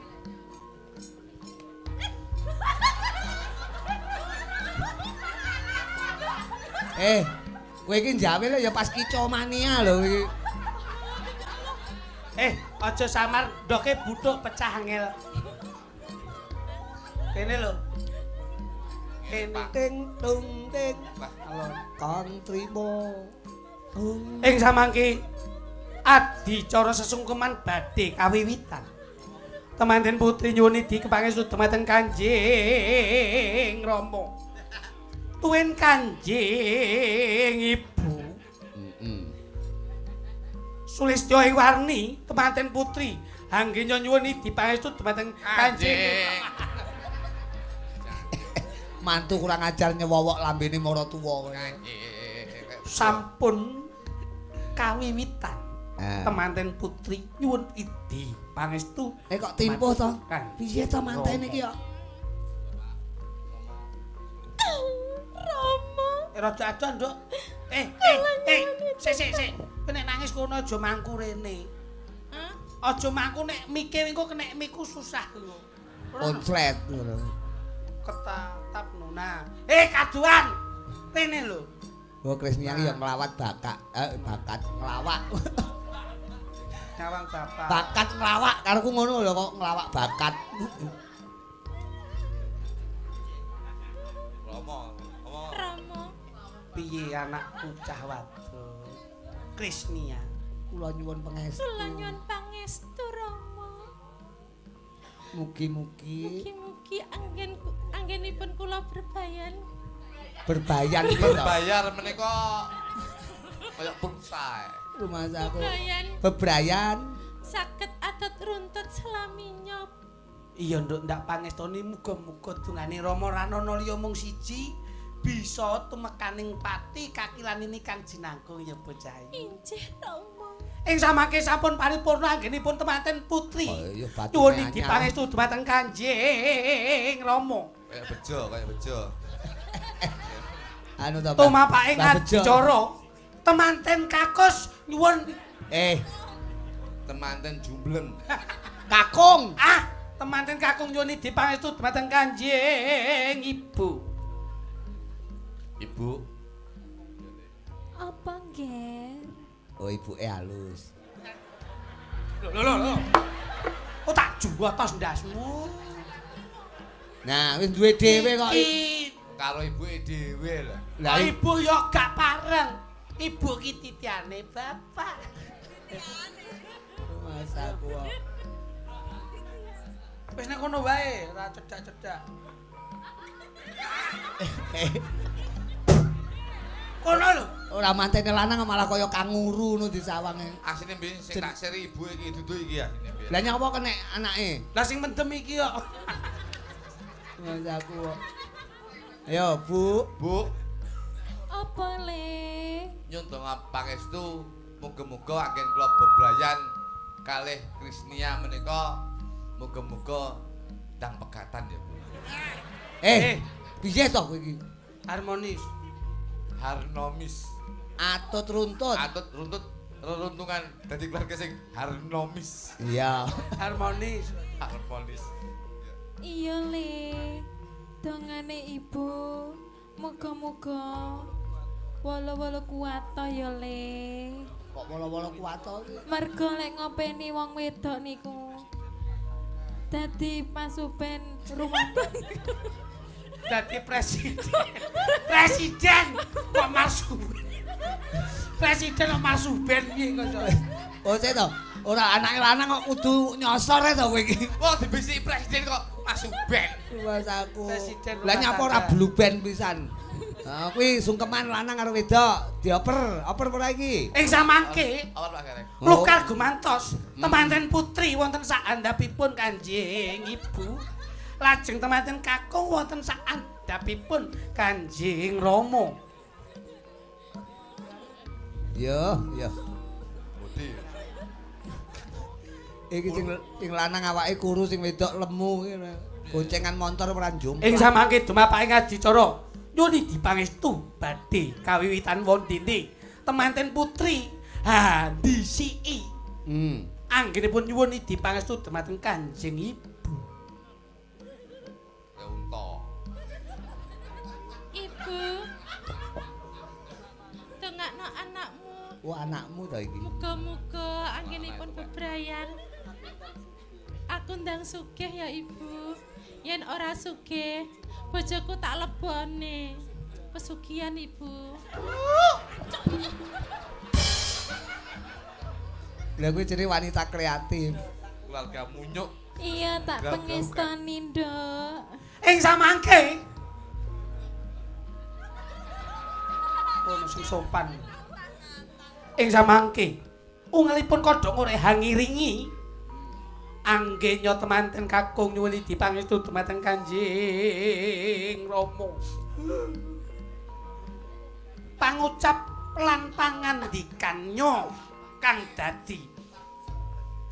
kowe iki njawe lho ya pas kicomania lho iki. Aja samar ndoke buthuk pecah angel. Kene lho. Kene ting tung ting. Kang trimo. Ing samangke adicara sesungkeman badhe kawiwitan. Temanten putri nyuwun idi kepangestu dumateng Kanjeng Rama. Tuwin Kanjeng Ibu. Sulistya ing warni temanten putri anggenya nyuwun idi pangestu dumateng Kanjeng. Mantu kurang ajar nyewowok lambene maratuwa kowe. Sampun kawiwitan. Temanten putri nyuwun idi pangestu. Kok timpuh to? Piye to manten iki kok? Rama. Rada adoh, Nduk. Sik sik. Kowe nek nangis kono aja mangku rene. Hah? Aja mangku nek mike engko kenek miku susah lho. Konslet ngono. Ketatap nona. Kaduan. Rene lho. Oh, Krisnia iki ya nglawat bakat, bakat nglawak. Nyawang bapak. Bakat nglawak kareku ngono lho kok nglawak bakat. Rama, Rama. Piye anakku cah wadon? Krisnia, kula nyuwun pangestu. Kula nyuwun pangestu, Rama. Mugi-mugi. Mugi-mugi anggenipun kula berbayan. Berbayan berbayar menika kaya pulsa. Rumah aku. Bebrayan. Saged adat runtut selaminya. Iya, Nduk, ndak pangestoni muga-muga dungane Rama ra ana liya mung siji bisa tumekaning pati kakilanini kang jinangkung ya bocah. Injih, Rama. Ing samangke sampun paripurna anggenipun temanten putri. Oh, iya, nyuwun idi pangestu dumateng Kanjeng Rama. Kaya bejo, kaya bejo. Anu to. Tumapake adicara temanten kakus nyuwun temanten jumbleng. Kakung. Ah, temanten kakung nyuwun idi pangestu dumateng Kanjeng Ibu. Ibu. Apa nggih? Oh, ibuke halus. Lho lho lho. Oh, tak juwatos ndasmu. Nah, wis duwe dhewe kok. Karo ibuke dhewe lho. Lah ibu yo gak pareng. Ibu ki titiane bapak. Mas aku. Wis nek kono wae, ora cedak-cedak. Kono lho. Ora mantene lanang malah kaya kanguru ngono disawange. Asline mbiyen sing tak seri ibu iki dudu iki asline mbiyen. Lah nyapa kenek anake? Lah sing mendem iki kok. Mas aku. Ayo, Bu. Bu. Apa le? Nyun donga pangestu muga-muga anggen kula bebrayan kalih Krisnia menika muga-muga ndang pegatan ya, Bu. Piye to kowe iki? Harmonis. Harnomis. Atut runtut. Atut runtut reruntungan dadi keluarga sing harnomis. Iya. Harmonis. Harmonis. Iya le. Dongane ibu muga-muga wala-wala kuat ya le. Kok wala-wala kuat to? Mergo lek ngopeni wong wedok niku dadi pasupen rumah tangga. Dadi presiden. Presiden kok marsuben. Presiden kok marsuben piye kok. Oh, sik to. Ora anake lanang kok kudu nyosor to kowe iki. Wong dibisiki presiden kok masuben. Mas aku. Presiden Lah nyapa ora blue band pisan. Ha kuwi sungkeman lanang karo wedok dioper, oper ora iki? Ing samangke Oper Pak Gareng. Lukar gumantos temanten putri wonten saandhapipun Kanjeng Ibu. Lajeng temanten kakung wonten saandhapipun Kanjeng Rama. Yo, yo. Budi. Iki sing lanang awake kuru, sing wedok lemu iki. Goncengan montor ora njomplang. Ing samangke dumapake adicara nyuwun dipangestu badhe kawiwitan wondene temanten putri handisiki. Anggenipun nyuwun dipangestu dumateng Kanjeng Ibu. Ya unta. Ibu. Dongakno anakmu. Wah, anakmu ta iki. Muga-muga anggenipun bebrayan. Aku ndang sugih ya Ibu. Yen ora sugih, bojoku tak lebone. Pesugihan Ibu. Lah kuwi jenenge wanita kreatif. Keluarga munyuk. Iya, tak pengestoni, Nduk. Ing samangke. Ono sing sopan. Ing samangke, ungelipun kodhok ora hangiringi. Anggenya temanten kakung nyuwun dipangestu dumateng Kanjeng Rama. Pangucap lan pangandikannya kang dadi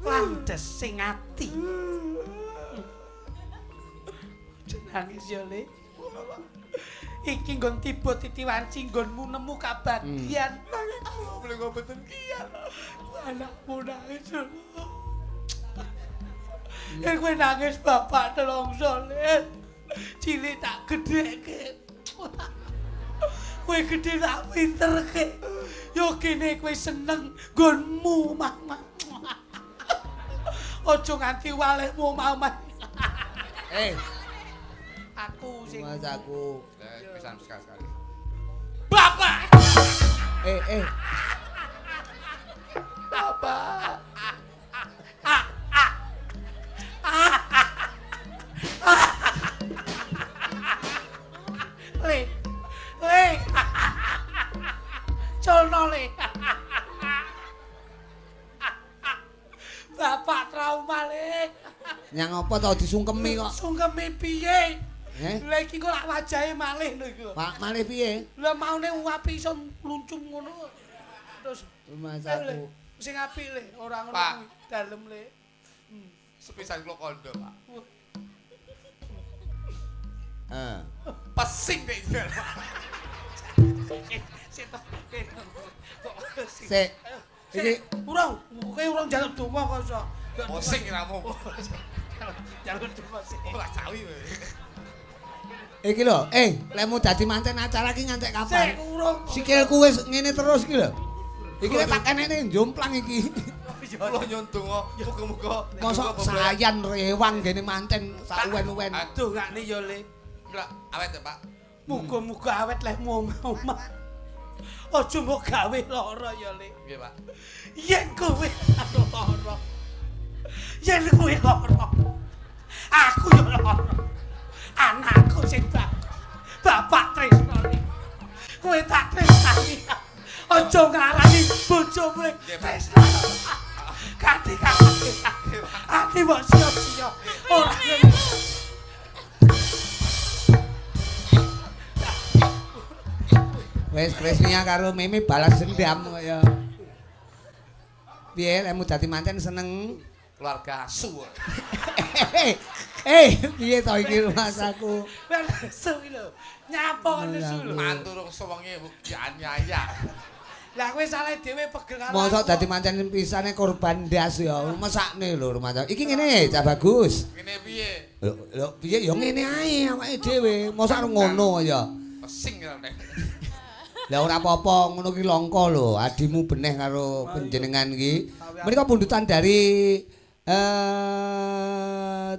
landhesing ati. Nangis ya, Le. Iki nggon tiba titiwanci nggonmu nemu kabagyan. Kula boleh mboten kiyan. Anakmu nangis. Kowe nangis bapak nelongso, Le. Cilik tak gedhekke. Kowe gedhe tak pinterke. Yo kene kowe seneng nggonmu omah-omah. Aja nganti walehmu omah-omah. Aku sing Mas aku. Pisan sekali-sekali. Bapak. Bapak. Le. Le. Colno le. Bapak trauma le. Nyang apa to disungkemi kok? Sungkemi piye? Lha iki kok lak wajahe malih lho iku. Pak malih piye? Lah maune apik iso mluncung ngono. Terus Mas aku sing apik le, ora ngono kuwi dalem le. Sepisan kula kandha, Pak. Pesing nek Sik. Iki urung, kowe urung njaluk donga kok iso. Pusing ramu. Njaluk donga sik. Ora cawi kowe. Iki lho, lek mu dadi manten acara iki ngantek kapan? Sik urung. Sikilku wis ngene terus iki lho. Iki lek tak kenene njomplang iki. Kula nyuwun donga muga-muga mosok sayan rewang gene manten sak uwen-uwen. Dongakne ya, Le. Lha awet ya, Pak. Muga-muga awet lehmu omah-omah. Aja mbok gawe lara ya, Le. Nggih, Pak. Yen kowe lara. Yen kowe lara. Aku ya lara. Anakku sing bapak tresno. Kowe tak tresnani. Aja nglarani bojomu tresno. Kati kati. Ati mbok sia-sia. Ora. Wis Krisnia karo Mimi balas dendam kaya. Piye lek mu dadi manten seneng? Keluarga asu. Piye to iki Mas aku? Nesu iki lho. Nyapa nesu lho. Mantu rong sewengi dianiaya. Lah kowe salah dhewe pegel karo. Mosok dadi manten pisane korban ndas ya. Mesakne lho rumah. Iki ngene, Cah Bagus. Ngene piye? Lho piye ya ngene ae awake dhewe. Mosok arep ngono ya. Pesing nek. Lah ora apa-apa, ngono ki langka lho. Adimu beneh karo panjenengan iki. Menika pundutan dari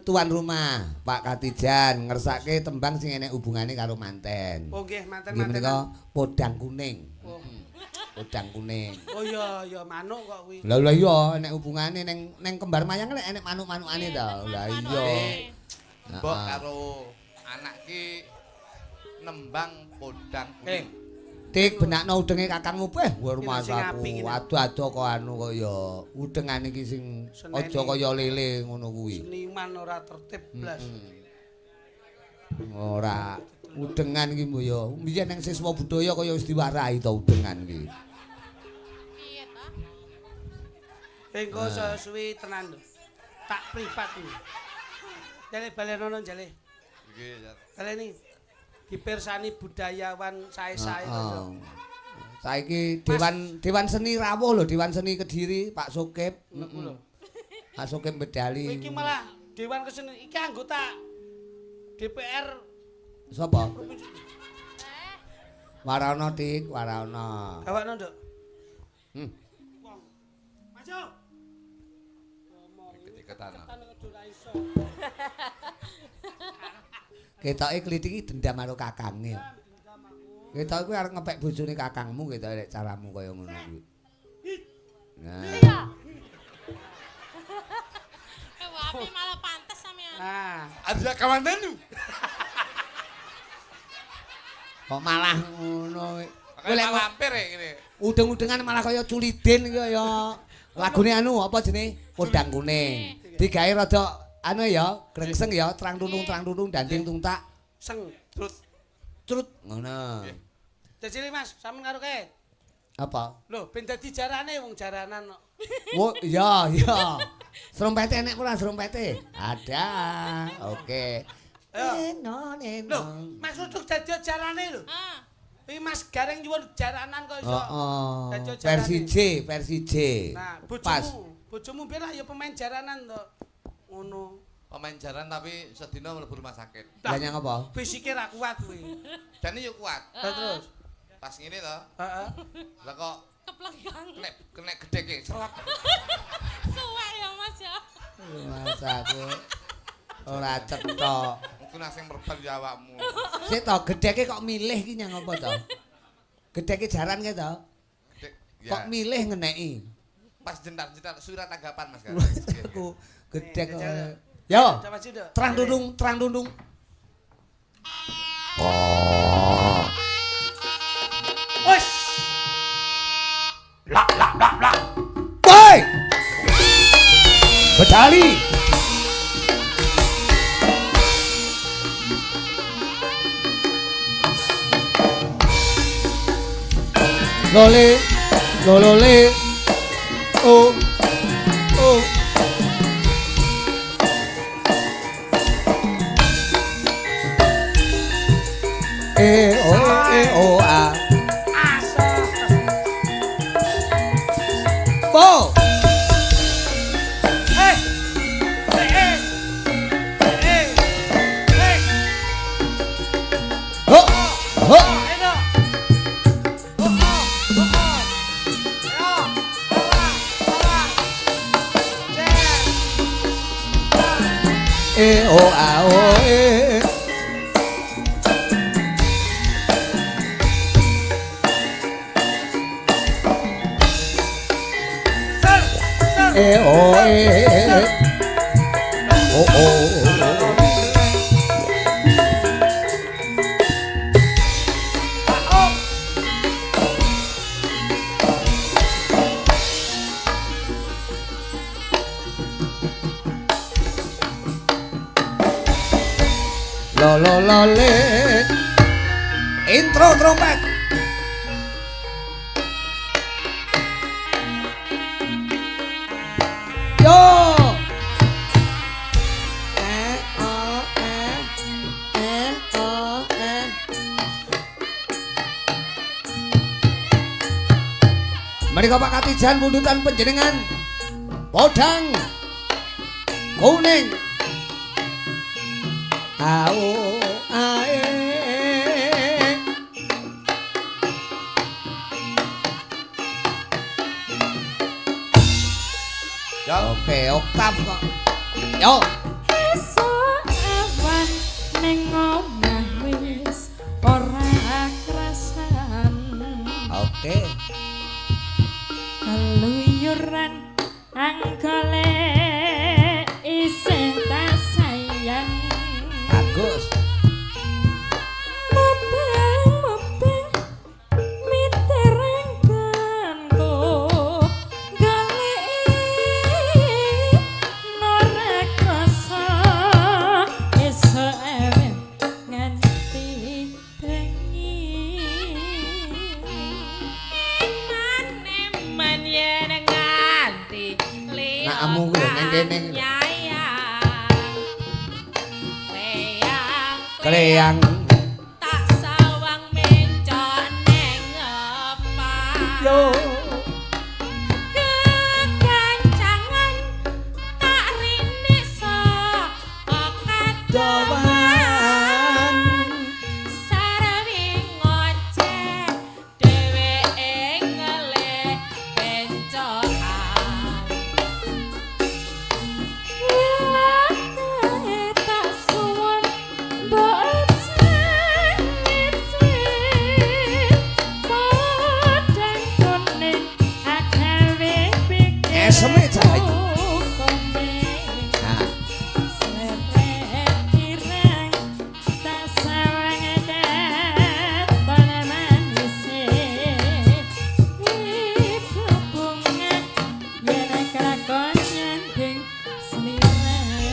tuan rumah Pak Katijan ngersake tembang sing enek hubungane karo manten. Oh nggih, manten-manten. Menika podang kuning. Podang kuning. Oh iya, ya manuk kok kuwi. Lah lah iya enek hubungane ning ning kembar mayang lek enek manuk-manukane ta. Lah iya. Mbok karo anak ki nembang podang kuning. Tik benakno udenge kakangmu peh rumasaku. Ado-ado kok anu kaya udengane iki sing aja kaya lele ngono kuwi. Seniman ora tertib blas. Ora udengan iki mbok ya. Mbiyen nang siswa budaya kaya wis diwarahi to udengan iki. Engko saya suwi tenan lho. Tak privat iki. Jale balenono jale. Iki ya. Baleni. Dipirsani budayawan sae-sae to. Saiki Dewan Seni rawuh lho, Dewan Seni Kediri, Pak Sokip. Heeh. Pak Sokip bedali. Iki malah Dewan Kesenian iki anggota DPR sapa? Warana Dik, warana. Gawakno, Nduk. Wong. Maju. Iket-iketan. Ketoke klithik iki dendam karo kakange. Ketoke kuwi arep ngepek bojone kakangmu ketoke lek caramu kaya ngono kuwi. Nah. Iya. Wapi malah pantes sampean. Nah, ada kawandanu. Kok malah ngono kowe. Kowe lek lampir ngene. Udeng-udengan malah kaya culidin kaya lagune anu apa jenenge? Podang Kuning. Digawe rada anu ya, grengseng ya, trang tunung danding tungtak. Seng trut trut ngono. Dadi Mas, sampean karo kae. Apa? Lho, ben dadi jarane wong jaranan kok. Oh, iya, iya. Srompete enek ora srompete? Ada. Oke. Neno neno. Lho, Mas Luduk dadi jarane lho. Heeh. Iki Mas Gareng nyuwun jaranan kok iso. Heeh. Dadi jarane. Versi J, versi J. Nah, Pas. bojomu biyen lah ya pemain jaranan to. Ngono. Pemain jaran tapi sedina mlebu rumah sakit. Lah nyang apa? Fisike ra kuat kuwi. Jane yo kuat. Lah terus. Pas ngene to. Heeh. Lah kok keplenggang. Kena gedheke serot. Suwek ya Mas ya. Mas aku ora cetha. Iku nang sing merban ya awakmu. Sik to, gedheke kok milih ki nyang apa to? Gedheke jaran ki to? Kok milih ngeneki? Pas jentar-jentar surat tanggapan Mas kan. Aku gedhek kok. Yo. Trang tunung, trang tunung. Oh. Wes. Lak lak lak lak. Woi. Bedali. Lole, lolole. Oh. Oh. E O E O A. Asa. Bo. Eh. Eh eh. Eh. Eh. Ho. Ho. Enak. Oh oh. Oh oh. Yo. Ala. Ala. Cek. E O A O E. Ser. Ser. E O E O O. Oh. Lo lo lo le. Intro trompet. Yo. E O E E O E. Menika Pak Katijan pundutan panjenengan Podang Kuning. A O A E. Ya. Oke, oktav kok. Yo. Esuk awan ning omah wis ora krasan. Oke. Keluyuran anggole isih tak sayang. Bagus. Mubeng-mubeng mitereng banku goleki ora krasa esuk awan nganti bengi. Bojomu kuwi lho ning kene. Kleyang tak sawang mencok neng ngepak. Yo kekancangan tak rene saka kadowan. Sarwi ngoceh dheweke ngelih bencokan. Wilate tak suwun mbok podang kuning agawe pikir Eseme cah iki. Nah, Seret ireng tak sawang katon manise. Ibu bunga yen kelakon nyanding slirane.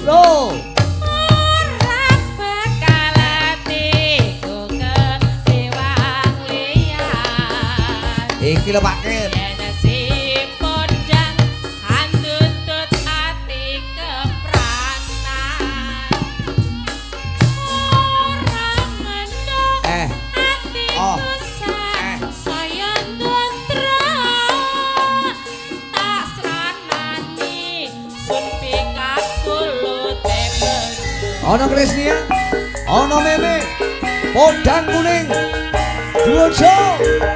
Lho, Ora bakal atiku kewang liyan. Iki lho Pak Kit. Yen si podang andutut ati kepranan. Ora mendho atiku Oh. Saya ndontra. Tak sranani sun pikakulute bendo. Ana Krisnia, ana Meme, podang kuning, Dwojo.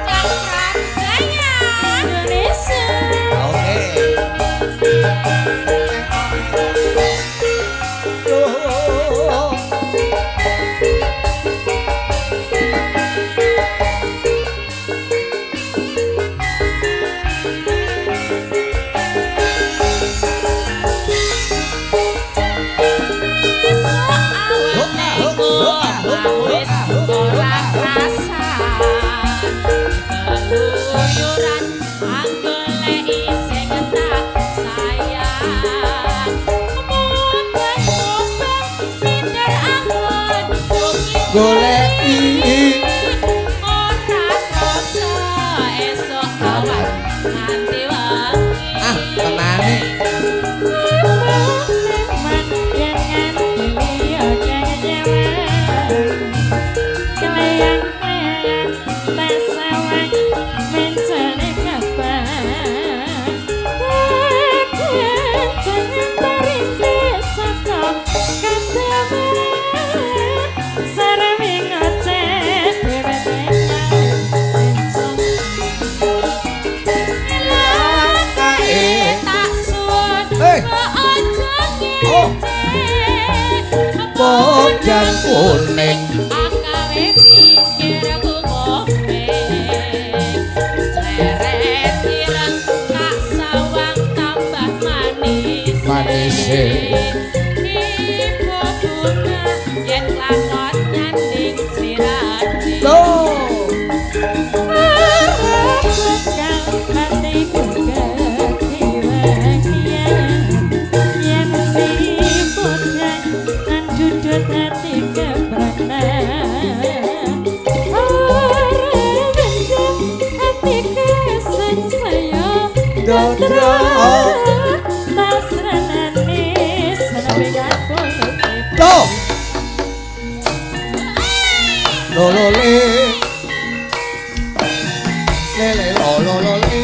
Cakra Jaya Indonesia. Oke. Wis ora krasa keluyuran anggoleki sing tak sayang. Mubeng-mubeng pinter anggon Goleki. Ora krasa esuk awan nganti wengi. Ah, tenane. Tak suwun Eh. aja Oh. ngece. Podang kuning. Akawe pikirku kowe. Seret ireng tak sawang tambah manis. Manise. Ibu bunga yen lakon nyanding slirane. Lho. Lho. Lo lo le. Le le lo lo lo le.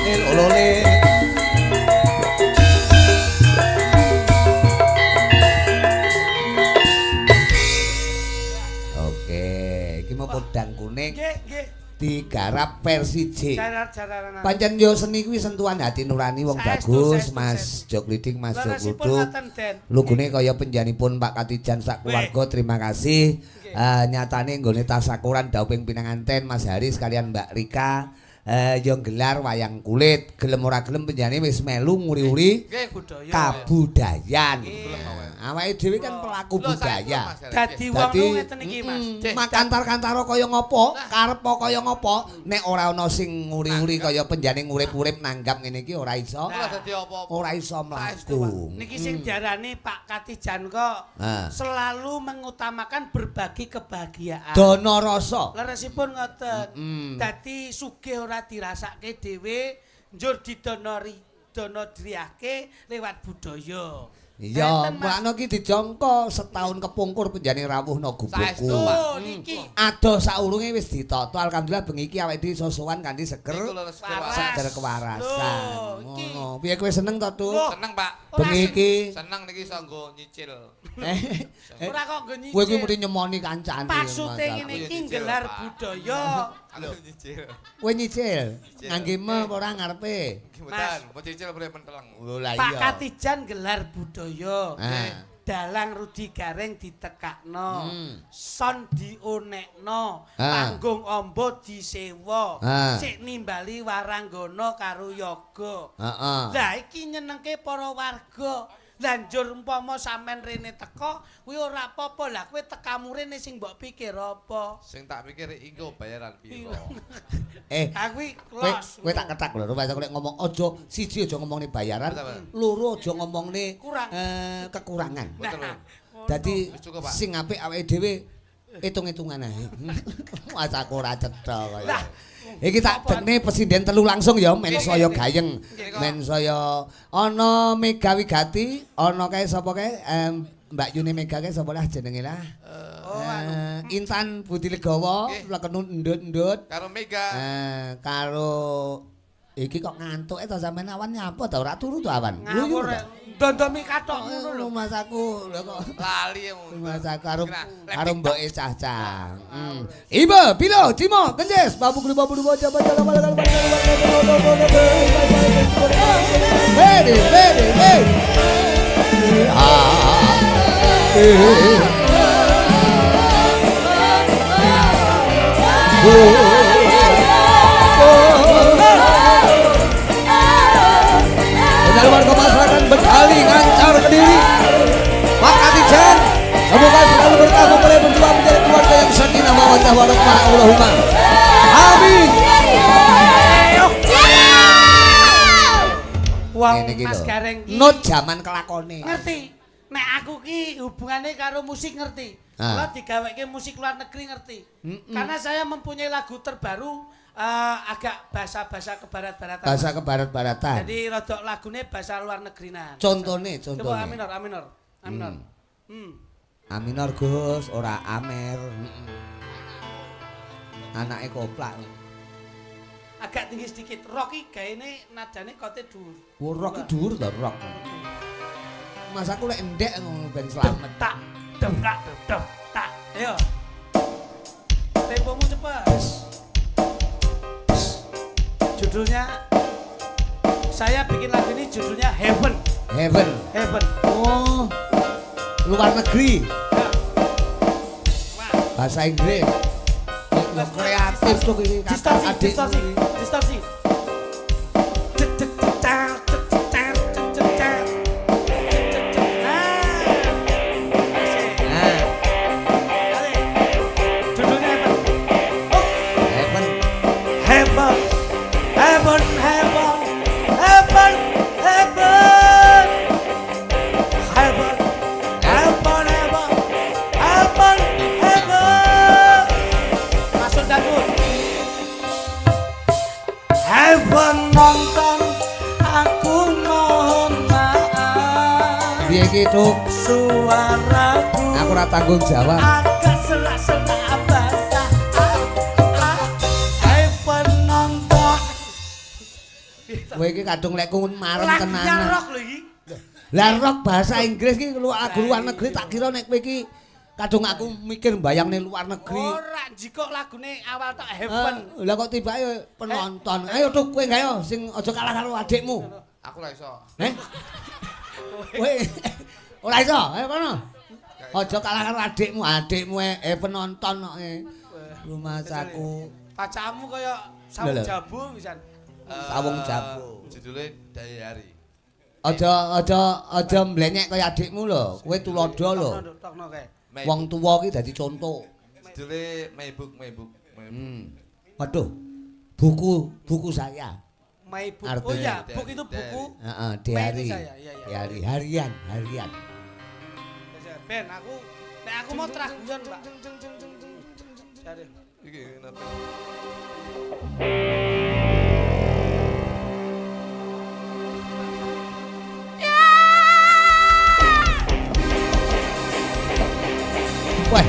Le lo lo le. Oke, iki mau podang kuning Nggih, nggih. digarap versi J. Jarar-jararan. Pancen yo seni kuwi sentuhan hati nurani wong Saestu, bagus, saestu, Mas saestu. Jokliting, Mas Leresipun Jokluthuk. ngoten, Den. Lugune kaya penjanipun Pak Katijan sak keluarga terima kasih. Nyatane nggone tasakuran dauping pinanganten Mas Hari sekalian Mbak Rika yo nggelar wayang kulit, gelem ora gelem penjane wis melu nguri-uri Nggih. Budaya. kabudayan. Nggih. Nah. Awake dhewe kan pelaku budaya. Dadi wong ngeten iki, Mas. Makantar-kantara kaya ngopo, karepa kaya ngopo, nek ora ana sing nguri-uri kaya penjane ngurip-urip nanggap ngene iki ora iso. Ora iso mlaku. Niki sing diarani Pak Katijan kok selalu mengutamakan berbagi kebahagiaan. Dana rasa. Leresipun ngoten. Dadi sugih ora dirasake dhewe, njur didonori dono driyake lewat budaya. Iya, mulane iki dijangka setahun kepungkur penjane rawuhna gubukku. Adoh saurunge wis ditata. Alhamdulillah bengi iki awake dhewe iso sowan kanthi seger. Seger kewarasan. Ngono. Piye kowe seneng to, Tuk? Seneng, Pak. Bengi iki seneng niki iso nggo nyicil. Ora kok nggo nyicil. Kowe kuwi mesti nyemoni kancane. Maksude ngene iki nggelar budaya. Aku nyicil. Kowe nyicil? Ngangge me apa ora ngarepe? Mboten, mau cicil mrene menteleng. Lho lah iya. Pak Katijan gelar budaya. Dalang Rudi Gareng ditekakno, son dionekno, panggung ombo disewa, sik nimbali waranggana karo yoga. Lah iki nyenengke para warga. Lah njur umpama sampean rene teko, kuwi ora apa-apa. Lah kowe tekamu rene sing mbok pikir apa? Sing tak pikir engko bayaran piro. Aku iki los. Kowe tak ketak lho, rupane nek ngomong aja siji aja ngomongne bayaran, loro aja ngomongne kekurangan. Dadi sing apik awake dhewe hitung-hitungan ae. Mas aku ora cetha kaya. Iki tak dekne pesinden telu langsung ya, men saya gayeng, men saya ana Mega Wigati, ana kae sapa kae Mbak Yuni Mega kae sapa lah jenenge lah. Intan Budi Legawa, plekenu ndut-ndut karo Mega. Karo iki kok ngantuke to sampean awan nyapa ta ora turu to awan. Ngawur ndondomi kathok ngono lho Mas aku. Lho kok lali Mas aku karo karo mboke cah-cah. Iba, Bilo, Cimo, Kenjes, babu guru babu baca baca baca baca. Beri, beri, beri. Dari warga masyarakat Bekali Ngancar Kediri, Pak Katijan, semoga selalu berkah mempelai berdua menjadi keluarga yang sakinah mawaddah warahmah Allahumma. Amin. Wong Mas Gareng ki not jaman kelakone. Ngerti. Nek aku ki hubungane karo musik ngerti. Kalau digaweke musik luar negeri ngerti. Karena saya mempunyai lagu terbaru agak bahasa-bahasa kebarat-baratan. Bahasa kebarat-baratan. Jadi rodok lagune bahasa luar negerinan. Contone, contone. Coba A minor, A minor, A minor. A minor Gus, ora Amer. Anake koplak. Agak tinggi sedikit. Rock iki gaene nadane kote dhuwur. Oh, rock iki dhuwur to, rock. Mas aku lek endek ngono ben slamet. Tak, dek, tak, dek, tak. Ayo. Tempomu cepet. Judulnya saya bikin lagu ini judulnya Heaven. Heaven. Heaven. Oh. Luar negeri. Ya. Bahasa Inggris. Kreatif tuh ini. Distorsi, distorsi, distorsi. Nah. Judulnya Heaven. Oh. Heaven. Heaven. Heaven, heaven, heaven, heaven, heaven, heaven, heaven, heaven, heaven. Masuk dapur. Heaven nonton, aku mohon maaf. Piye iki, Tuk? Suaraku. Aku ora tanggung jawab. Agak serak-serak basah. Heaven nonton. Kowe iki kadung lek ku marem tenanan. Lah rock lho iki. Lah rock bahasa Inggris iki lagu luar negeri tak kira nek kowe iki kadung aku mikir mbayangne luar negeri. Ora njikok lagune awal tok Heaven. Lah kok tibake penonton. Ayo Tuk kowe gawe sing aja kalah karo adikmu. Aku ora iso. Heh? Kowe ora iso, ayo kono. Aja kalah karo adikmu, adikmu penonton kok. Rumasaku. Pacamu kaya sawung jabu pisan. Sawung jabu. Judulnya Diary. Aja aja aja mblenyek kaya adikmu lho. Kowe tulodo lho. Tokno kae. Wong tuwa ki dadi conto. Judule Maibuk Maibuk. Waduh. Buku buku saya. My book. Oh iya, book itu buku. Heeh, diary. Diary harian, harian. Ben aku nek aku mau traguan, Pak. Jare. Iki napa? Wah.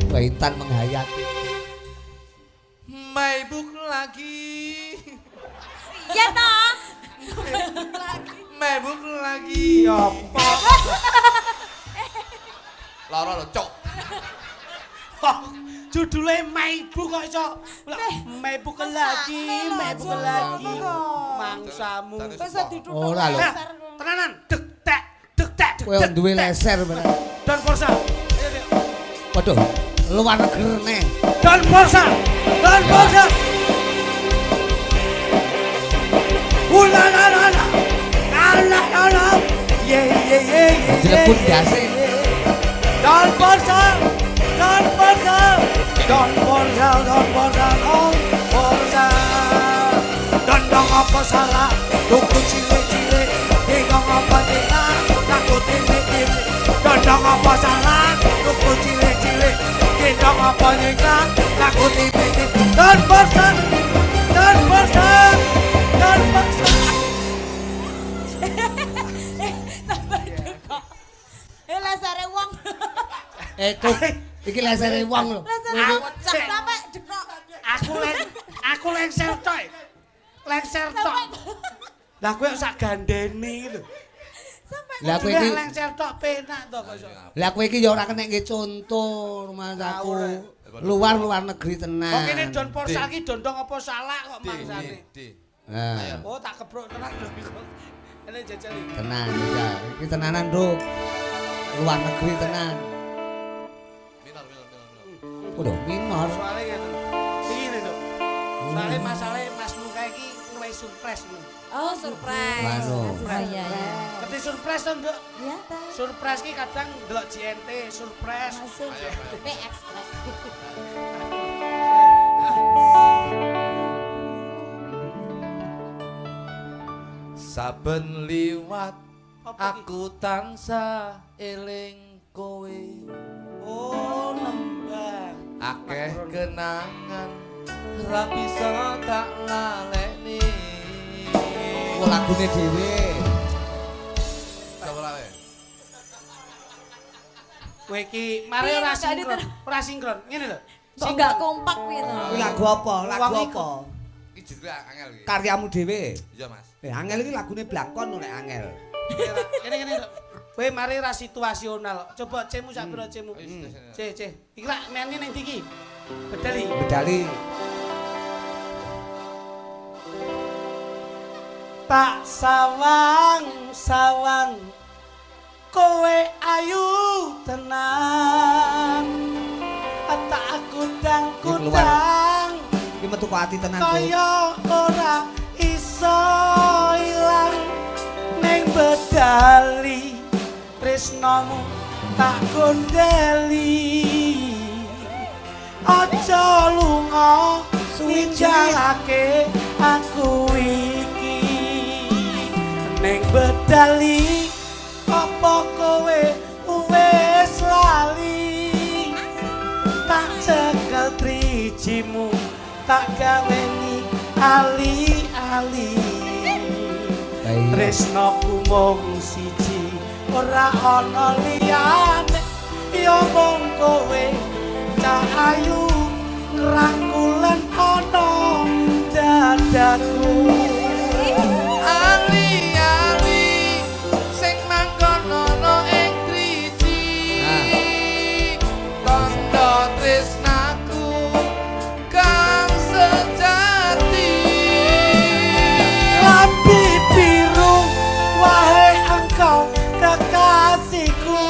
Wah, Intan menghayati. Maibuk lagi. Iya toh. Maibuk lagi. Ya apa? Lara lho, cok. Judule Maibuk kok iso. Maibuk lagi, maibuk lagi. Mangsamu. Ora lho. Tenanan, dek tek, dek tek, dek. Kowe duwe leser bener. Don Forsa. Ayo, Dek. Waduh, luar negeri neh. Don Forsa. Don Forsa. Ula la la la. La la la. Ye ye ye ye. Dilebut ndase. Don Forsa. Don Forsa. Don Forsa, Don Forsa, Don Forsa. Dondong apa salah? Tuku cilik-cilik, bingung apa tidak? Takut titik-titik. Dondong apa salah? Tuku cilik-cilik, gendong apa nyingkrak? Takut titik-titik. Don Forsa. Don Forsa. Don Forsa. Eh lesere wong. Eh tuh, iki lesere wong lho. Lesere sampe dekok. Aku lengser tok. Lengser tok. Lah kowe sak gandene iki lho. Lah kowe iki lengser tok penak to kok iso. Lah kowe iki ya ora kena nggih conto rumangsaku. Luar-luar negeri tenan. Kok kene Don Forsa iki dondong apa salah kok mangsane. Nah. Oh tak kebrok tenan lho iku. Ini jajal iki. Tenan jajal. Iki tenanan, Nduk. Luar negeri tenan. Minor, minor, minor, minor. Waduh, minor. Soale ngeten. Iki lho, Nduk. Soale masalahe Masmu kae iki luwih surprise lho. Oh, surprise. Iya, iya. Ngerti surprise to, Nduk? Iya ta. Surprise ki kadang ndelok JNT, surprise. P Express. Saben liwat aku tansah eling kowe. Oh, nembang. Akeh kenangan ra bisa tak lalekne. Oh, lagune dhewe. Coba wae. Kowe iki mare ora sinkron, ora sinkron. Ngene lho. Kok enggak kompak piye to? Kuwi lagu apa? Lagu apa? Iki judule angel iki. Karyamu dhewe. Iya, Mas. Eh, angel iki lagune blangkon nek angel. Kene kene lho. Kowe mari ra situasional. Coba C-mu sak pira C-mu? C, C. Iki lak maine ning ndi iki? Bedali. Bedali. Tak sawang-sawang kowe ayu tenan. Tak kudang-kudang iki metu kok ati tenan, Bu. Kaya ora iso ilang ning bedali tresnamu tak gondeli. Aja lunga ninggalake aku iki ning bedali apa kowe wis lali. Tak cekel trijimu tak gaweni ali-ali. Tresnaku mung siji ora ana liyane ya mung kowe cah ayu ngrangkulen ana dadaku. Ali-ali sing manggon ana ing driji tandha tresnaku kang sejati. Lambi biru wahai engkau kekasihku,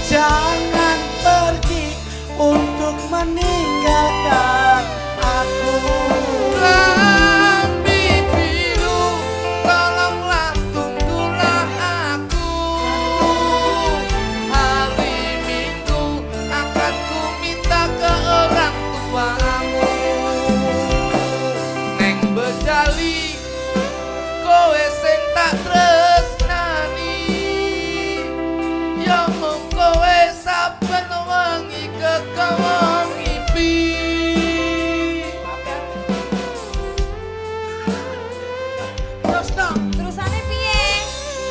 jangan pergi untuk meninggalkan aku. Lambi Terusane piye?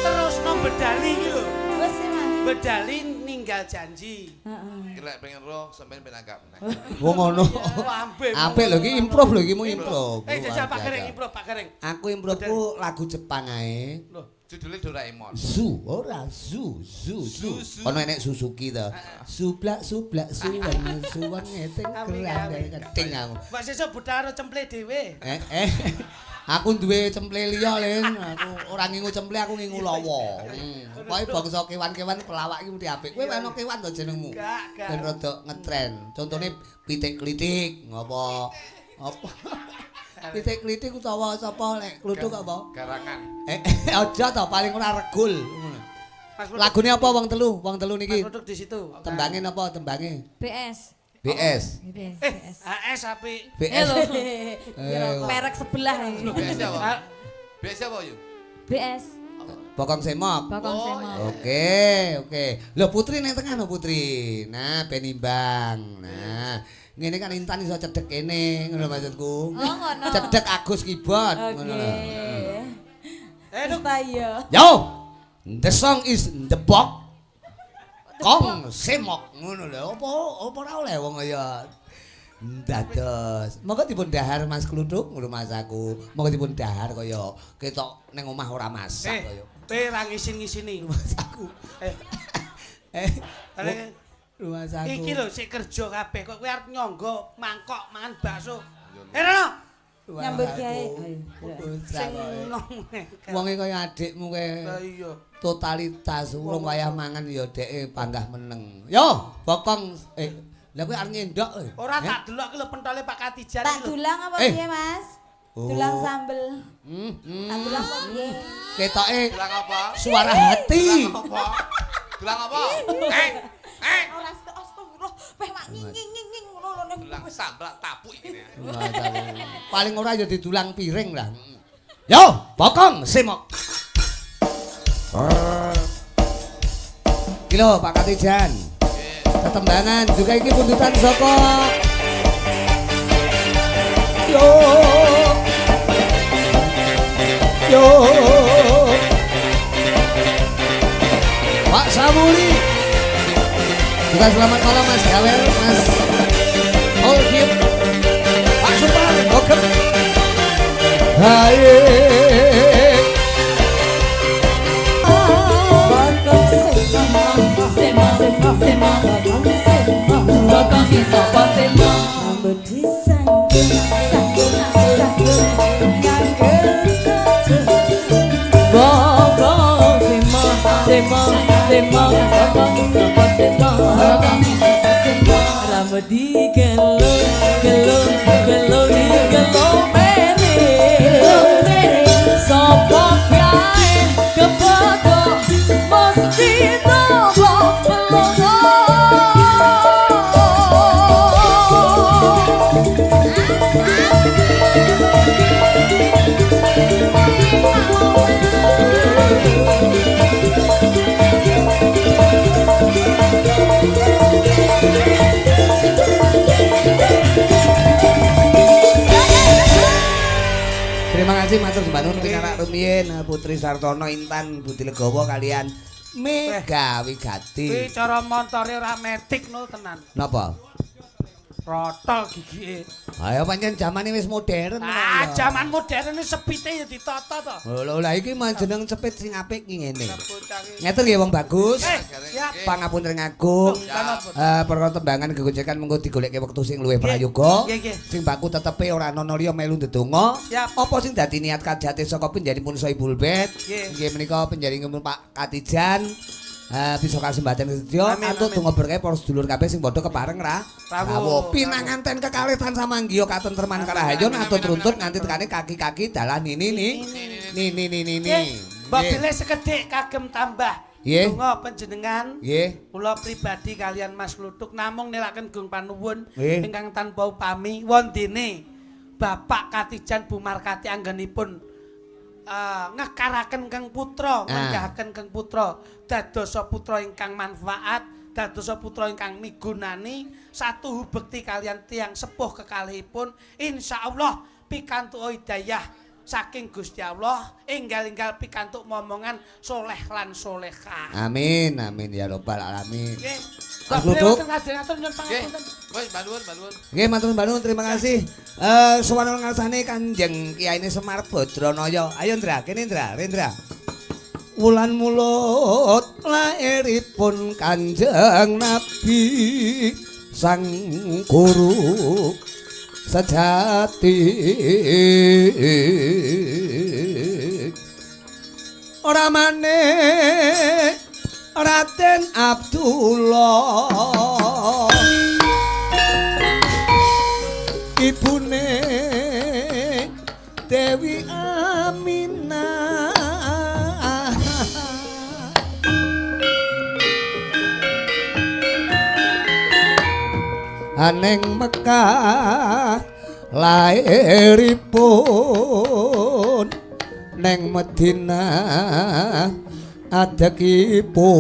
Terusno bedali iki lho. Wes sih, Mas. Bedali ninggal janji. Heeh. Iki lek pengen roh sampean ben anggap meneh. Wong ngono. Lambe. Apik lho iki improv lho iki mung improv. Eh jajal Pak Gareng improv Pak Gareng. Aku improvku lagu Jepang ae. Loh, Judulnya Doraemon. Zu, ora zu, zu, zu. Zu, zu. Ono enek Suzuki to. Sublak sublak suwen suwen ngeteng kerandel keting aku. Mbak sesuk budal karo cemple dhewe. Eh. Aku duwe cemple liya, Lin. Aku ora ngingu cemple, aku ngingu lawa. Pokoke bangsa kewan-kewan pelawak iki mesti apik. Kowe ana kewan to jenengmu? Gak, gak. Ben rada ngetren. Contone pitik klitik, ngopo? Apa? Pitik klitik utawa sapa lek kluthuk apa? Garangan. Aja to paling ora regul ngono. Mas Kluthuk. Lagune apa wong telu? Wong telu Mas niki. Kluthuk di situ. Tembange napa tembange? BS. BS. BS. Eh, HS apik. BS. Lho. Eh, Merek sebelah iki. BS apa? BS apa yu? BS. Bokong semok. Bokong Oh, semok. Oke, oke. Lho Putri nang tengah lho Putri. Nah, ben imbang. Nah, ngene kan Intan iso cedhek kene, ngono maksudku. Oh, ngono. Cedhek Agus keyboard ngono Oke. lho. Eh, Wis ta iya. Yo. The song is the bok. Kong semok ngono lho. Apa apa ora oleh wong kaya dados. Monggo dipun dahar Mas Kluthuk ngono Mas aku. Monggo dipun dahar kaya ketok ning omah ora masak kaya. Kowe ra ngisin-ngisini. Mas aku. Eh, Eh, rumah aku. iki lho sik kerja kabeh kok kowe arep nyangga mangkok mangan bakso. Eh, Rono. Nyambut gawe. Sing nom. Wonge kaya adikmu kae. Lah iya. Totalitas urung wayah mangan ya dheke panggah meneng. Yo, bokong lha kowe arep nyendok. Ora tak delok ki lho pentole Pak Katijan Tak iki lho. dulang apa Eh. piye, Mas? Oh. Dulang sambel. Tak dulang apa piye? Ketoke Dulang apa? suara hati. Dulang apa? Dulang apa? Eh, eh. Ora astagfirullah, peh mak nying nying nying nying ngono lho ning. Dulang sambel tapuk iki. Paling ora ya didulang piring lah. Yo, bokong semok. Iki lho Pak Katijan. Tetembangan juga iki pundutan saka Yo. Yo. Pak Samuli. Juga selamat malam Mas Gawel, Mas Olgim. Pak Supar, Bogem. Hai. Bokong semok, semok semok semok, bokong semok. Bokong sapa semok? Rambut disanggul, sanggul, sanggul, nyanggul Bokong semok, semok, semok, bokong sapa semok? Bokong sapa semok? Rambut digelung, gelung, gelung, digelung mere. Sopo kae kepethuk mesti tombok melongo. Terima kasih matur sembah nuwun pinarak rumiyin Putri Sartono Intan Budi Legowo kalian Mega Wigati. Kuwi cara montore ora metik no tenan. Napa? Protol gigike. Ayo pancen jamane wis modern. Ah, jaman modern iki sepite ya ditata to. Lho lah iki mah jeneng cepit sing apik ki ngene. Bocah iki. Ngeten nggih wong bagus. Eh, siap. Pangapunten agung. Perkara tembangan gegojekan mengko digolekke wektu sing luwih prayoga. Nggih, nggih. Sing baku tetepe ora ana liya melu ndedonga. Siap. Apa sing dadi niat kajate saka penjarinipun Sohibul Bait? Nggih. Nggih menika penjarinipun Pak Katijan. Bisa kasembatan sedaya Amin, antuk amin. donga berkah para sedulur kabeh sing padha kepareng ra Rawuh. rawuh. Pinanganten kekalih tansah manggiya katentreman karahayon atut runtut nganti tekane kaki-kaki dalan ini ni ni ni ni ni ni. Mbok bilih sekedhik kagem tambah. Nggih. Donga panjenengan. Nggih. Kula pribadi kalian Mas Kluthuk namung nelaken gung panuwun Nggih. ingkang tanpa upami wondene Bapak Katijan Bu Markati anggenipun ngekaraken Kang Putra, Ah. ngenggahaken Kang Putra dadosa putra ingkang manfaat, dadosa putra ingkang migunani satuhu bekti kalian tiyang sepuh kekalihipun insyaallah pikantuk hidayah saking Gusti Allah enggal-enggal pikantuk momongan soleh lan solehah. Amin, amin ya robbal alamin. Nggih. Mas Kluthuk. Nggih. Wis manuwun, manuwun. Nggih, matur nuwun, terima kasih. Sowan ngarsane Kanjeng Kiyaine Semar Badranaya. Ayo Ndra, kene Ndra, Rendra. Wulan mulut lairipun Kanjeng Nabi Sang Guru sejati. Ora maneh Raden Abdullah ibune Dewi Aminah. Aneng Mekah lairipun neng Madinah adekipun.